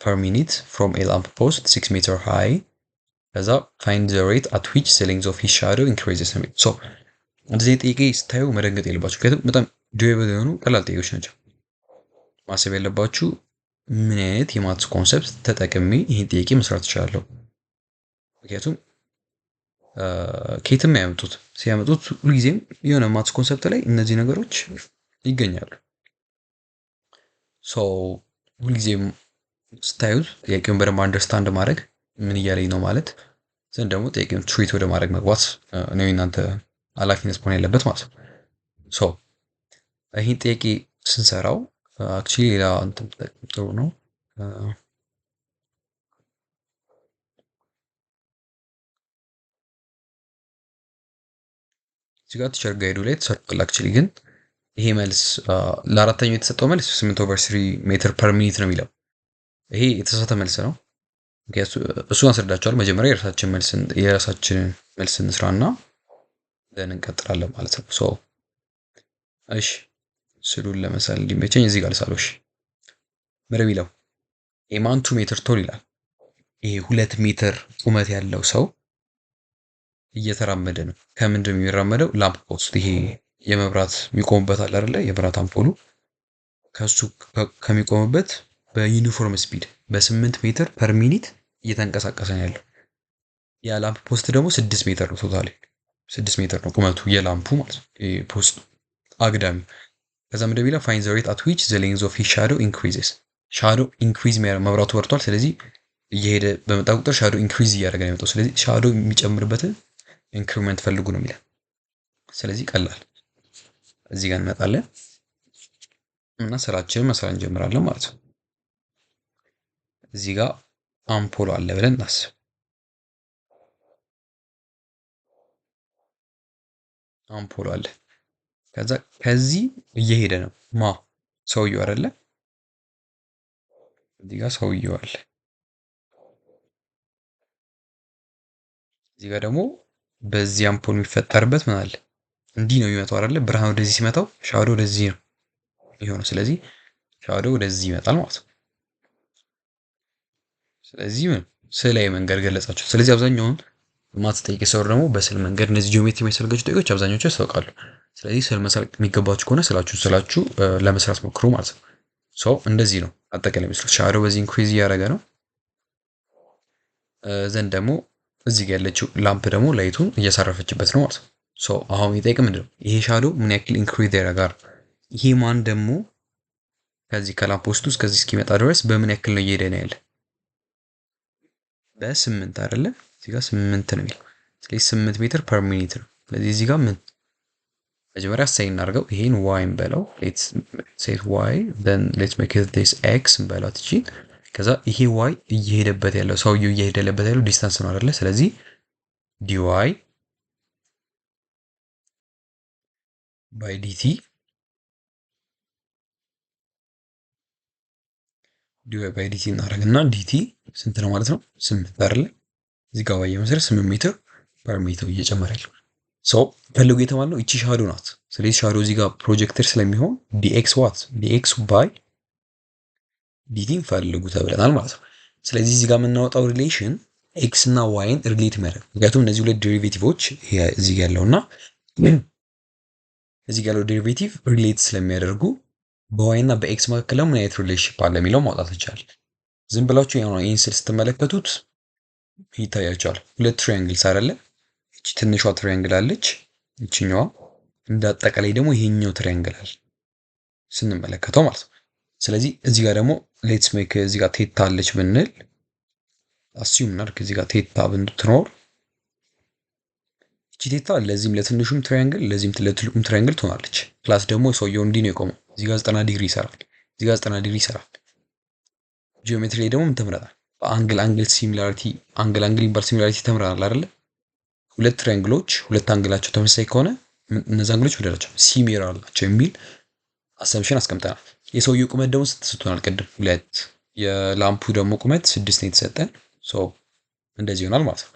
per minute from a lamp post 6 meter high ከዛ find the rate at which the length of his shadow increases ነው። So እንደዚህ ጥያቄ ስታዩ መደንገጥ የለባችሁ፣ ምክንያቱም በጣም doable የሆኑ ቀላል ጥያቄዎች ናቸው። ማሰብ ያለባችሁ ምን አይነት የ maths concept ተጠቅሜ ይህን ጥያቄ መስራት እችላለሁ። ምክንያቱም ከየትም ያመጡት ሲያመጡት ሁልጊዜም የሆነ maths concept ላይ እነዚህ ነገሮች ይገኛሉ። So ሁልጊዜም ስታዩት ጥያቄውን በደንብ understand ማድረግ ምን እያለኝ ነው ማለት ዘንድ ደግሞ ጥያቄውን treat ወደ ማድረግ መግባት ነው የእናንተ ኃላፊነት መሆን ያለበት ማለት ነው። So ይህን ጥያቄ ስንሰራው actually ሌላ እንትን ጥሩ ነው። እዚህ ጋር teacher guide ኡ ላይ ተሰርቷል። Actually ግን ይሄ መልስ ለአራተኛው የተሰጠው መልስ 8/3 meter per minute ነው የሚለው ይሄ የተሳሳተ መልስ ነው። ምክንያቱም እሱን አስረዳቸዋለሁ። መጀመሪያ የራሳችንን መልስ እንስራና then እንቀጥላለን ማለት ነው። So እሺ ስሉን ለመሳል እንዲመቸኝ እዚህ ጋር ልሳለው። እሺ ምር የሚለው a man 2 meter tall ይላል። ይሄ 2 ሜትር ቁመት ያለው ሰው እየተራመደ ነው። ከምንድን ነው የሚራመደው? Lamp post፣ ይሄ የመብራት የሚቆምበት አለ አይደለ? የመብራት አምፖሉ ከሱ ከሚቆምበት በ uniform speed በ8 meter per minute እየተንቀሳቀሰ ነው ያለው። ያ lamp post ደግሞ 6 ሜትር ነው፣ totally 6 ሜትር ነው ቁመቱ የ lamp ኡ ማለት ነው፣ post ኡ አግዳሚ። ከዛ ምንድን የሚለው find the rate at which the length of his shadow increases። Shadow increase የሚያደርግ መብራቱ በርቷል። ስለዚህ እየሄደ በመጣ ቁጥር shadow increase እያደረገ ነው የመጣው። ስለዚህ shadow የሚጨምርበትን increment ፈልጉ ነው የሚለው። ስለዚህ ቀላል እዚህ ጋር እንመጣለን እና ስራችንን መስራት እንጀምራለን ማለት ነው። እዚህ ጋር አምፖል አለ ብለን እናስብ። አምፖል አለ። ከዛ ከዚህ እየሄደ ነው ማ ሰውየው አይደለ? እዚህ ጋር ሰውየው አለ። እዚህ ጋር ደግሞ በዚህ አምፖል የሚፈጠርበት ምን አለ? እንዲህ ነው የሚመጣው አይደለ? ብርሃን ወደዚህ ሲመጣው shadow ወደዚህ ነው የሚሆነው። ስለዚህ shadow ወደዚህ ይመጣል ማለት ነው። ስለዚህ ምን ስዕላዊ መንገድ ገለጻቸው። ስለዚህ አብዛኛውን math ጥያቄ ሰሩ ደግሞ በስዕል መንገድ እነዚህ ጂኦሜትሪ የሚያስፈልጋቸው ጥያቄዎች አብዛኞቹ ያስታውቃሉ። ስለዚህ ስዕል መሳል የሚገባችሁ ከሆነ ስላችሁ ለመስራት ሞክሩ ማለት ነው። So እንደዚህ ነው አጠቃላይ የሚመስሉት። Shadow በዚህ increase እያደረገ ነው። ዘንድ ደግሞ እዚህ ጋር ያለችው lamp ደግሞ light ኡን እያሳረፈችበት ነው ማለት ነው። So አሁን የሚጠይቅ ምንድን ነው? ይሄ shadow ምን ያክል increase ያደርጋል? ይሄ ማን ደግሞ ከዚህ ከ lamp post ኡ እስከዚህ እስኪመጣ ድረስ በምን ያክል ነው እየሄደ ነው ያለ? በ8 አይደለ? እዚህ ጋር 8 ነው የሚለው። ስለዚህ 8 meter per minute ነው። ስለዚህ እዚህ ጋር ምን መጀመሪያ assign እናድርገው። ይሄን y እንበለው። Let's set y, then let's make it this x እንበላት እቺ። ከዛ ይሄ y እየሄደበት ያለው ሰውየው እየሄደበት ያለው distance ነው አይደለ? ስለዚህ dy by dt dy by dt እናደርግና dt ስንት ነው ማለት ነው? 8 አይደለ? እዚህ ጋር y መሰረት 8 meter per meter እየጨመረ ያለው። So ፈልጉ የተባልነው እቺ shadow ናት። ስለዚህ shadow እዚህ ጋር ፕሮጀክተር ስለሚሆን dx what dx by dt ን ፈልጉ ተብለናል ማለት ነው። ስለዚህ እዚህ ጋር የምናወጣው relation x እና y ን relate የሚያደርግ ምክንያቱም እነዚህ ሁለት derivative ኦች ይሄ እዚህ ጋር ያለውና እዚህ ጋር ያለው derivative relate ስለሚያደርጉ በ y እና በ x መካከል ምን አይነት relationship አለ የሚለው ማውጣት ይቻላል። ዝም ብላችሁ ያው ይሄን ስል ስትመለከቱት ይታያቸዋል። ሁለት triangles አይደለ? እቺ ትንሿ triangle አለች፣ እቺኛዋ እንደ አጠቃላይ ደግሞ ይሄኛው triangle አለ ስንመለከተው ማለት ነው። ስለዚህ እዚህ ጋር ደግሞ let's make እዚህ ጋር theta አለች ብንል assume እናድርግ። እዚህ ጋር theta ብትኖር እቺ theta ለዚህም ለትንሹም triangle ለዚህም ለትልቁም triangle ትሆናለች። Plus ደግሞ ሰውየው እንዲህ ነው የቆመው። እዚህ ጋር 90 ዲግሪ ይሰራል፣ እዚህ ጋር 90 ዲግሪ ይሰራል። ጂኦሜትሪ ላይ ደግሞ ምን ተምረናል? በ angle angle similarity angle angle የሚባል similarity ተምረናል አይደለ? ሁለት triangle ኦች ሁለት angle ኣቸው ተመሳሳይ ከሆነ እነዛ angle ኦች ምንድን ናቸው? Similar ናቸው የሚል assumption አስቀምጠናል። የሰውየው ቁመት ደግሞ ስንት ሰጥቶናል? ቅድም 2፣ የ lamp ኡ ደግሞ ቁመት 6 ነው የተሰጠን። So እንደዚህ ይሆናል ማለት ነው።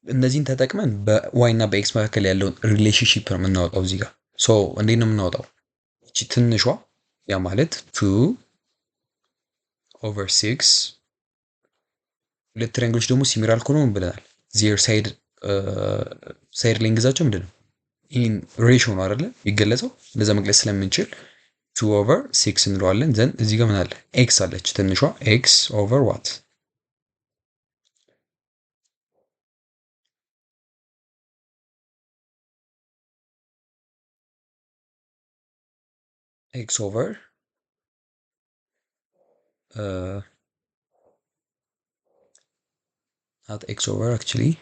እነዚህን ተጠቅመን በ y እና በ x መካከል ያለውን relationship ነው የምናወጣው እዚህ ጋር። So እንዴት ነው የምናወጣው? እቺ ትንሿ ያ ማለት 2 over 6 ሁለት triangle ኦች ደግሞ similar ከሆኑ ምን ብለናል? Their side length ኣቸው ምንድን ነው? ይህን ratio ነው አይደለ የሚገለጸው። እንደዛ መግለጽ ስለምንችል 2 over 6 እንለዋለን። Then እዚህ ጋር ምን አለ? x አለች ትንሿ x over what x over not x over actually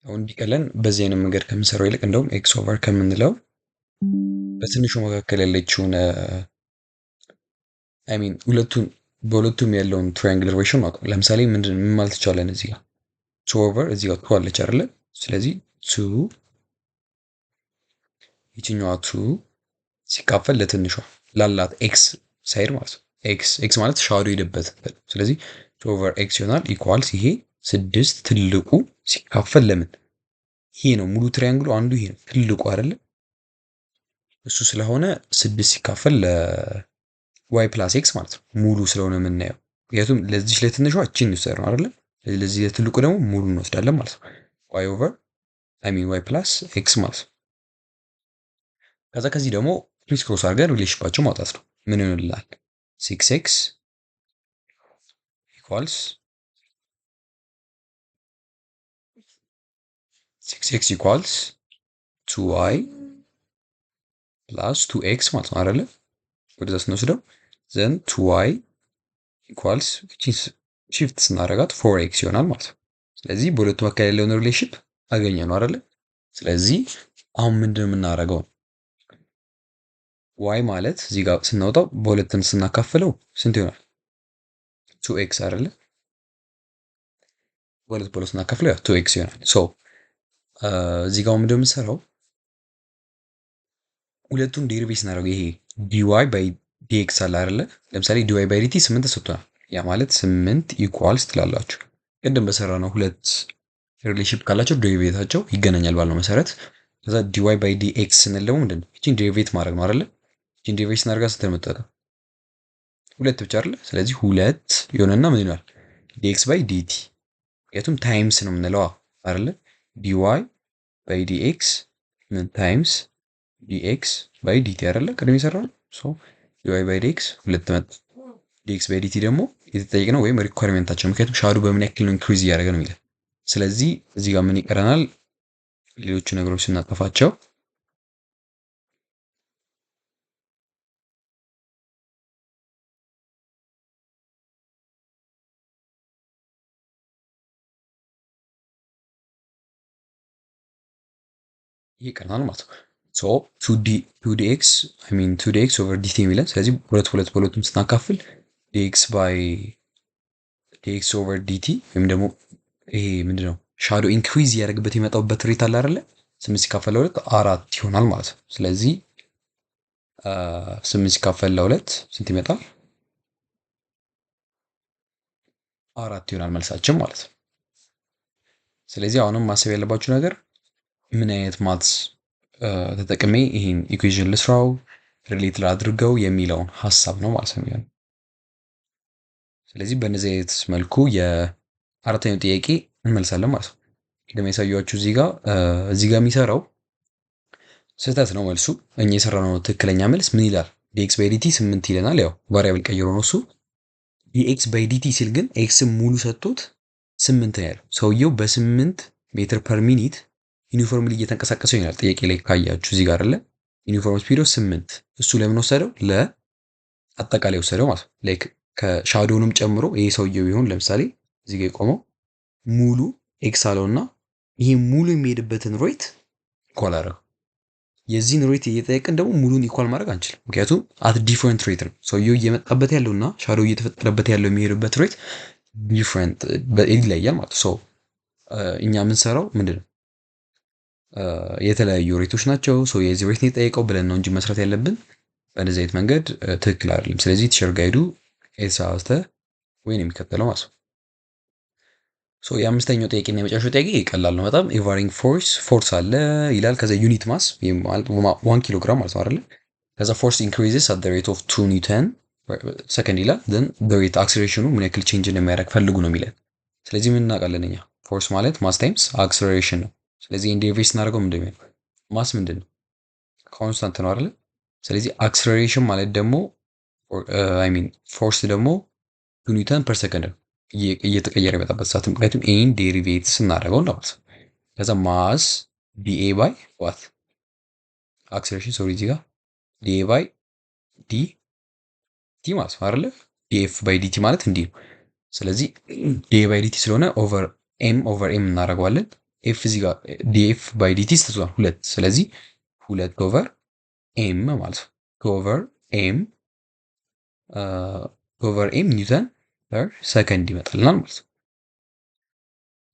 አሁን እንዲቀለን በዚህ አይነት መንገድ ከምንሰራው ይልቅ እንደውም x over ከምንለው በትንሹ መካከል ያለችውን I mean ሁለቱን በሁለቱም ያለውን triangle ratio ማወቅ። ለምሳሌ ምን ማለት ይቻላል? እዚህ ጋር 2 over እዚህ ጋር 2 አለች አይደለ? ስለዚህ 2 ይችኛዋ 2 ሲካፈል ለትንሿ ላላት x side ማለት ነው። x x ማለት shadow ሄደበት። ስለዚህ 2 over x ይሆናል equals ይሄ 6 ትልቁ ሲካፈል ለምን ይሄ ነው ሙሉ triangle ኡ አንዱ ይሄ ነው ትልቁ አይደለ? እሱ ስለሆነ 6 ሲካፈል ለ y plus x ማለት ነው ሙሉ ስለሆነ የምናየው። ምክንያቱም ለዚህ ለትንሿ እቺን እንወስዳለን አይደለ? ለዚህ ለትልቁ ደግሞ ሙሉ እንወስዳለን ማለት ነው። y over I mean y plus x ማለት ነው። ከዛ ከዚህ ደግሞ criss cross አድርገን relationship ኣቸው ማውጣት ነው። ምን ይሆንልናል? 6x equals 6x equals 2y plus 2x ማለት ነው አይደለ? ወደዛ ስንወስደው then 2y equals shift ስናደርጋት 4x ይሆናል ማለት ነው። ስለዚህ በሁለቱ መካከል ያለውን relationship አገኘነው አይደለ? ስለዚህ አሁን ምንድነው የምናደርገው? y ማለት እዚህ ጋር ስናወጣው በሁለትን ስናካፍለው ስንት ይሆናል? 2x አይደለ? በሁለት በሁለት ስናካፍለው ያው 2x ይሆናል። so እዚህ ጋር ምንድነው የምንሰራው? ሁለቱን derivate ስናደርገው ይሄ dy by dx አለ አይደለ? ለምሳሌ dy by dt 8 ተሰጥቶናል። ያ ማለት 8 equals ትላላችሁ። ቅድም በሰራነው ሁለት relationship ካላቸው derivate ኣቸው ይገናኛል ባልነው መሰረት ከዛ dy by dx ስንል ደግሞ ምንድነው እቺን derivate ማድረግ ነው አይደለ? እቺን derivate ስናደርጋት ስንት ነው የምትወጣው? ሁለት ብቻ አይደለ? ስለዚህ ሁለት ይሆንና ምን ይሆናል? dx by dt። ምክንያቱም times ነው የምንለው አይደለ? dy by dx ምን times dx by dt አይደለ? ቅድም የሰራነው። so dy by dx ሁለት መጣ። dx by dt ደግሞ የተጠየቅነው ወይም requirement ኣቸው ምክንያቱም shadow በምን ያክል ነው increase እያደረገ ነው የሚለው። ስለዚህ እዚህ ጋር ምን ይቀረናል? ሌሎቹ ነገሮች ስናጠፋቸው ይቀረናል ማለት ነው። so 2dx I mean 2dx over dt የሚለን ስለዚህ ሁለት ሁለት በሁለቱም ስናካፍል dx by dx over dt ወይም ደግሞ ይሄ ምንድነው shadow increase እያደረገበት የመጣበት rate አለ አይደለ? 8 ሲካፈል ለሁለት 4 ይሆናል ማለት ነው። ስለዚህ 8 ሲካፈል ለሁለት ስንት ይመጣል? 4 ይሆናል መልሳችን ማለት ነው። ስለዚህ አሁንም ማሰብ ያለባችሁ ነገር ምን አይነት maths ተጠቅሜ ይሄን equation ልስራው relate ላድርገው የሚለውን ሐሳብ ነው ማለት ነው። ስለዚህ በእነዚህ አይነት መልኩ የአራተኛው ጥያቄ እንመልሳለን ማለት ነው። ቅድም ያሳየኋችሁ እዚህ ጋር የሚሰራው ስህተት ነው መልሱ። እኛ የሰራነው ትክክለኛ መልስ ምን ይላል? dx by dt 8 ይለናል። ያው variable ቀይሮ ነው እሱ። dx by dt ሲል ግን x ሙሉ ሰጥቶት 8 ነው ያለው። ሰውየው በ8 meter per minute uniformly እየተንቀሳቀሰ ይሆናል። ጥያቄ ላይ ካያችሁ እዚህ ጋር አይደለ? uniform speed ኡ 8። እሱ ለምን ወሰደው? ለአጠቃላይ ወሰደው ማለት ነው። like ከ shadow ውንም ጨምሮ ይሄ ሰውየው ቢሆን ለምሳሌ እዚህ ጋር የቆመው ሙሉ x አለውና ይሄ ሙሉ የሚሄድበትን rate equal አደረገው። የዚህን rate እየጠየቅን ደግሞ ሙሉን equal ማድረግ አንችልም። ምክንያቱም at different rate ነው ሰውየው እየመጣበት ያለውና shadow እየተፈጠረበት ያለው የሚሄድበት rate different ይለያል ማለት ነው። so እኛ የምንሰራው ምንድነው የተለያዩ rate ኦች ናቸው። so የዚህ rate ነው የጠየቀው ብለን ነው እንጂ መስራት ያለብን በእንደዚህ አይነት መንገድ ትክክል አይደለም። ስለዚህ teacher guide ኡ የተሳሳተ ወይ ነው የሚከተለው ማለት ነው። so የአምስተኛው ጥያቄ እና የመጨረሻው ጥያቄ ቀላል ነው በጣም። a varying force አለ ይላል። ከዛ unit mass 1 ኪሎ ግራም ማለት ነው አይደለ? ከዛ force increases at the rate of 2 newton second ይላል። then the rate acceleration ኑ ምን ያክል change እንደሚያደርግ ፈልጉ ነው የሚለን። ስለዚህ ምን እናውቃለን እኛ force ማለት mass times acceleration ነው። ስለዚህ ኢን derivate ስናደርገው ምንድን ነው mass ምንድን ነው? constant ነው አይደለ? ስለዚህ acceleration ማለት ደግሞ I mean force ደግሞ 2 newton per second ነው እየተቀየረ የመጣበት ሰዓት፣ ምክንያቱም ይሄን derivate ስናደርገው እንደማለት ነው። ከዛ mass dA by what acceleration sorry እዚህ ጋር dA by dt ማለት ነው አይደለ? dF by dt ማለት እንዲህ ነው። ስለዚህ dA by dt ስለሆነ over m over m እናደርገዋለን። F እዚህ ጋር dF by dt ተሰጥቷል ሁለት፣ ስለዚህ ሁለት over m ማለት ነው። two over m over m newton per second ይመጣልናል ማለት ነው።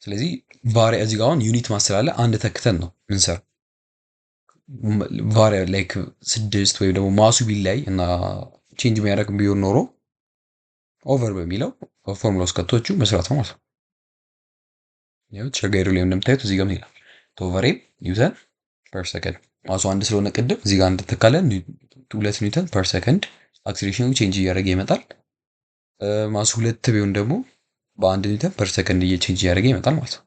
ስለዚህ vari እዚህ ጋር አሁን unit mass ስላለ አንድ ተክተን ነው ምንሰራው። vari like 6 ወይ ደግሞ mass ኡ ቢለያይ እና change የሚያደርግ ቢሆን ኖሮ over በሚለው ፎርሙላ ውስጥ ከቶቹ መስራት ነው ማለት ነው። ያው teacher guide ኡ ላይ እንደምታዩት እዚህ ጋር ምን ይላል? over m newton per second። mass ኡ አንድ ስለሆነ ቅድም እዚህ ጋር አንድ ተካለን 2 newton per second acceleration ኑ change እያደረገ ይመጣል። mass ኡ ሁለት ቢሆን ደግሞ በአንድ newton per second change እያደረገ ይመጣል ማለት ነው።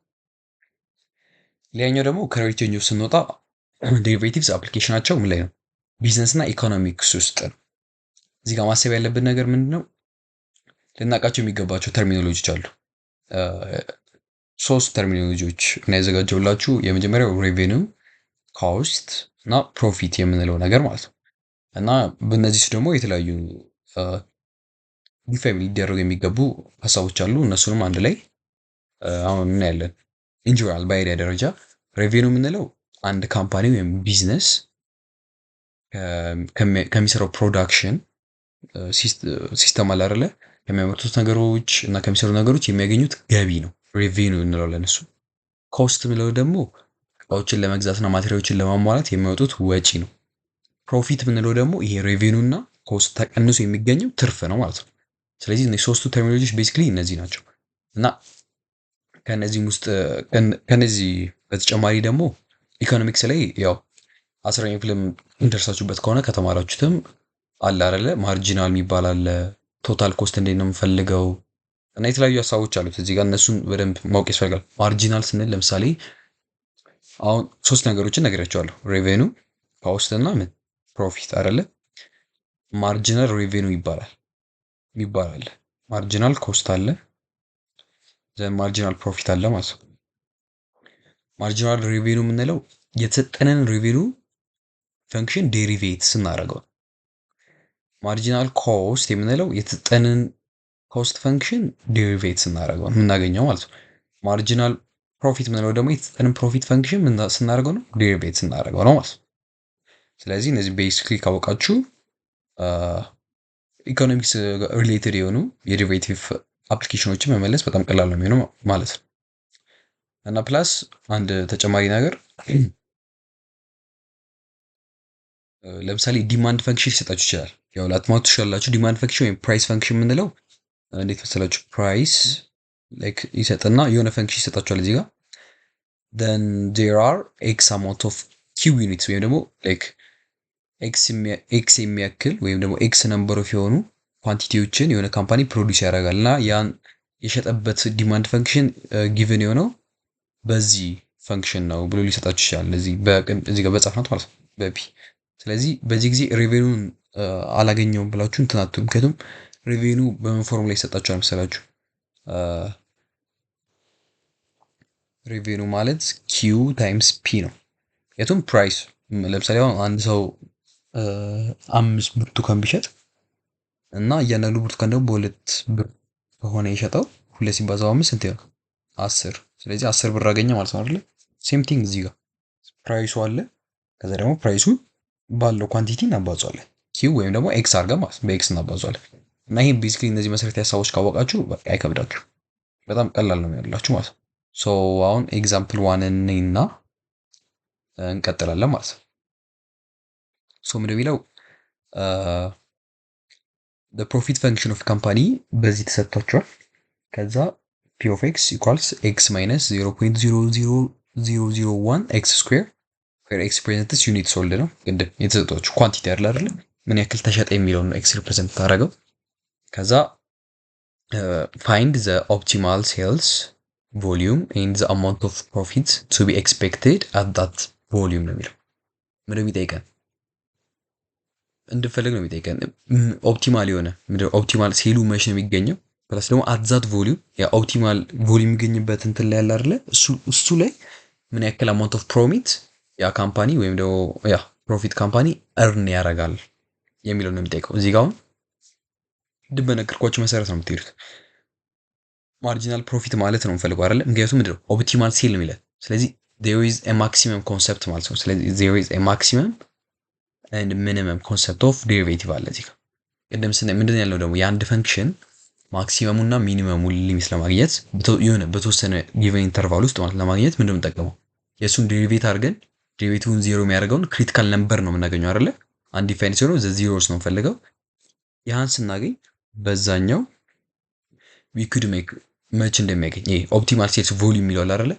ሌላኛው ደግሞ ከ rate change ስንወጣ derivatives application ኣቸው ምን ላይ ነው? ቢዝነስ እና ኢኮኖሚክስ ውስጥ ነው። እዚህ ጋር ማሰብ ያለብን ነገር ምንድን ነው? ልናውቃቸው የሚገባቸው terminology ዎች አሉ። ሶስት terminology ዎች እና ያዘጋጀውላችሁ የመጀመሪያው revenue፣ cost እና profit የምንለው ነገር ማለት ነው። እና በእነዚህ ውስጥ ደግሞ የተለያዩ define ሊደረጉ የሚገቡ ሀሳቦች አሉ። እነሱንም አንድ ላይ አሁን እናያለን። In general በ idea ደረጃ revenue የምንለው አንድ company ወይም ቢዝነስ ከሚሰራው production system አለ አይደለ? ከሚያመርቱት ነገሮች እና ከሚሰሩ ነገሮች የሚያገኙት ገቢ ነው፣ revenue እንለዋለን። እሱ cost የምንለው ደግሞ እቃዎችን ለመግዛትና material ኦችን ለማሟላት የሚወጡት ወጪ ነው። Profit የምንለው ደግሞ ይሄ revenue እና cost ተቀንሶ የሚገኘው ትርፍ ነው ማለት ነው። ስለዚህ እነዚህ ሶስቱ terminology ዎች basically እነዚህ ናቸው። እና ከነዚህም ውስጥ ከነዚህ በተጨማሪ ደግሞ ኢኮኖሚክስ ላይ ያው 10ኛ ክፍልም እንደርሳችሁበት ከሆነ ከተማራችሁትም አለ አይደለ? Marginal የሚባል አለ፣ total cost እንዴት ነው የምፈልገው እና የተለያዩ ሀሳቦች አሉት እዚህ ጋር፣ እነሱን በደንብ ማወቅ ያስፈልጋል። Marginal ስንል ለምሳሌ አሁን ሶስት ነገሮችን ነግሬያቸዋለሁ። Revenue፣ cost እና ምን profit አይደለ? Marginal revenue ይባላል። Marginal cost አለ፣ then marginal profit አለ ማለት ነው። Marginal revenue የምንለው የተሰጠንን revenue function derivate ስናደርገው። Marginal cost የምንለው የተሰጠንን cost function derivate ስናደርገው የምናገኘው ማለት ነው። Marginal profit የምንለው ደግሞ የተሰጠንን profit function ስናደርገው ነው፣ derivate ስናደርገው ነው ማለት ነው። ስለዚህ እነዚህ basically ካወቃችሁ economics related የሆኑ የ derivative application ኖችን መመለስ በጣም ቀላል ነው የሚሆነው ማለት ነው። እና plus አንድ ተጨማሪ ነገር፣ ለምሳሌ demand function ሊሰጣችሁ ይችላል። ያው ላትማቱ ትችላላችሁ። Demand function ወይም price function የምንለው እንዴት መሰላችሁ? Price like ይሰጥና የሆነ function ይሰጣችኋል እዚህ ጋር፣ then there are x amount of q units ወይም ደግሞ like x የሚያክል ወይም ደግሞ x number of የሆኑ quantity ዎችን የሆነ company produce ያደርጋል እና ያን የሸጠበት demand function given የሆነው በዚህ function ነው ብሎ ሊሰጣችሁ ይችላል። እዚህ ጋር በጻፍናት ማለት ነው በ P። ስለዚህ በዚህ ጊዜ revenue ን አላገኘውም ብላችሁ እንትን አትሉ። ምክንያቱም revenue በምን ፎርም ላይ ይሰጣችኋል መሰላችሁ? Revenue ማለት Q times P ነው። ምክንያቱም price ለምሳሌ አሁን አንድ ሰው አምስት ብርቱካን ቢሸጥ እና እያንዳንዱ ብርቱካን ደግሞ በ2 ብር ከሆነ የሸጠው፣ ሁለት ሲባዛ በአምስት ስንት ይሆናል? 10። ስለዚህ 10 ብር አገኘ ማለት ነው አይደለ? Same thing እዚህ ጋር price ኡ አለ። ከዛ ደግሞ price ኡ ባለው quantity እናባዟለን። Q ወይም ደግሞ x አድርገን ማለት በ x እናባዟለን። እና ይሄ basically እነዚህ መሰረታዊ ሀሳቦች ካወቃችሁ በቃ አይከብዳችሁ፣ በጣም ቀላል ነው የሚሆንላችሁ ማለት ነው። So አሁን example one እና እንቀጥላለን ማለት ነው። So ምንድን የሚለው? Profit function of company በዚህ ተሰጥቷቸዋል። ከዛ P of x equals x minus 0.00001 x square where x represents unit sold ነው። ቅድም የተሰጧችሁ quantity አይደል አይደለ? ምን ያክል ተሸጠ የሚለውን ነው x represent ታደረገው። ከዛ find the optimal sales volume and the amount of profit to be expected at that volume ነው የሚለው። ምንድን የሚጠይቀን? እንድፈልግ ነው የሚጠይቀን። Optimal የሆነ optimal sale ኡ መች ነው የሚገኘው? Plus ደግሞ at that volume፣ ያ optimal volume የሚገኝበት እንትን ላይ ያለ አይደለ? እሱ ላይ ምን ያክል amount of profit ያ company ወይም ደግሞ ያ profit company earn ያደርጋል የሚለው ነው የሚጠይቀው። እዚህ ጋር አሁን ቅድም በነገርኳችሁ መሰረት ነው የምትሄዱት። Marginal profit ማለት ነው የምፈልገው አይደለ? ምክንያቱም ምንድነው optimal sale ነው የሚለን። ስለዚህ there is a maximum concept ማለት ነው። ስለዚህ there is a maximum and minimum concept of derivative አለ እዚህ ጋር። ቅድም ስናይ ምንድን ያልነው ደግሞ የአንድ function maximum ኡ እና minimum ኡ limit ለማግኘት፣ የሆነ በተወሰነ given interval ውስጥ ማለት ለማግኘት ምንድን ነው የምንጠቀመው? የእሱን derivate አድርገን derivative ን ዜሮ የሚያደርገውን critical number ነው የምናገኘው አይደለ? Undefined ሲሆን the zeros ነው የምፈልገው። ያን ስናገኝ በዛኛው we could make መች እንደሚያገኝ ይሄ optimal sales volume የሚለው አለ አይደለ?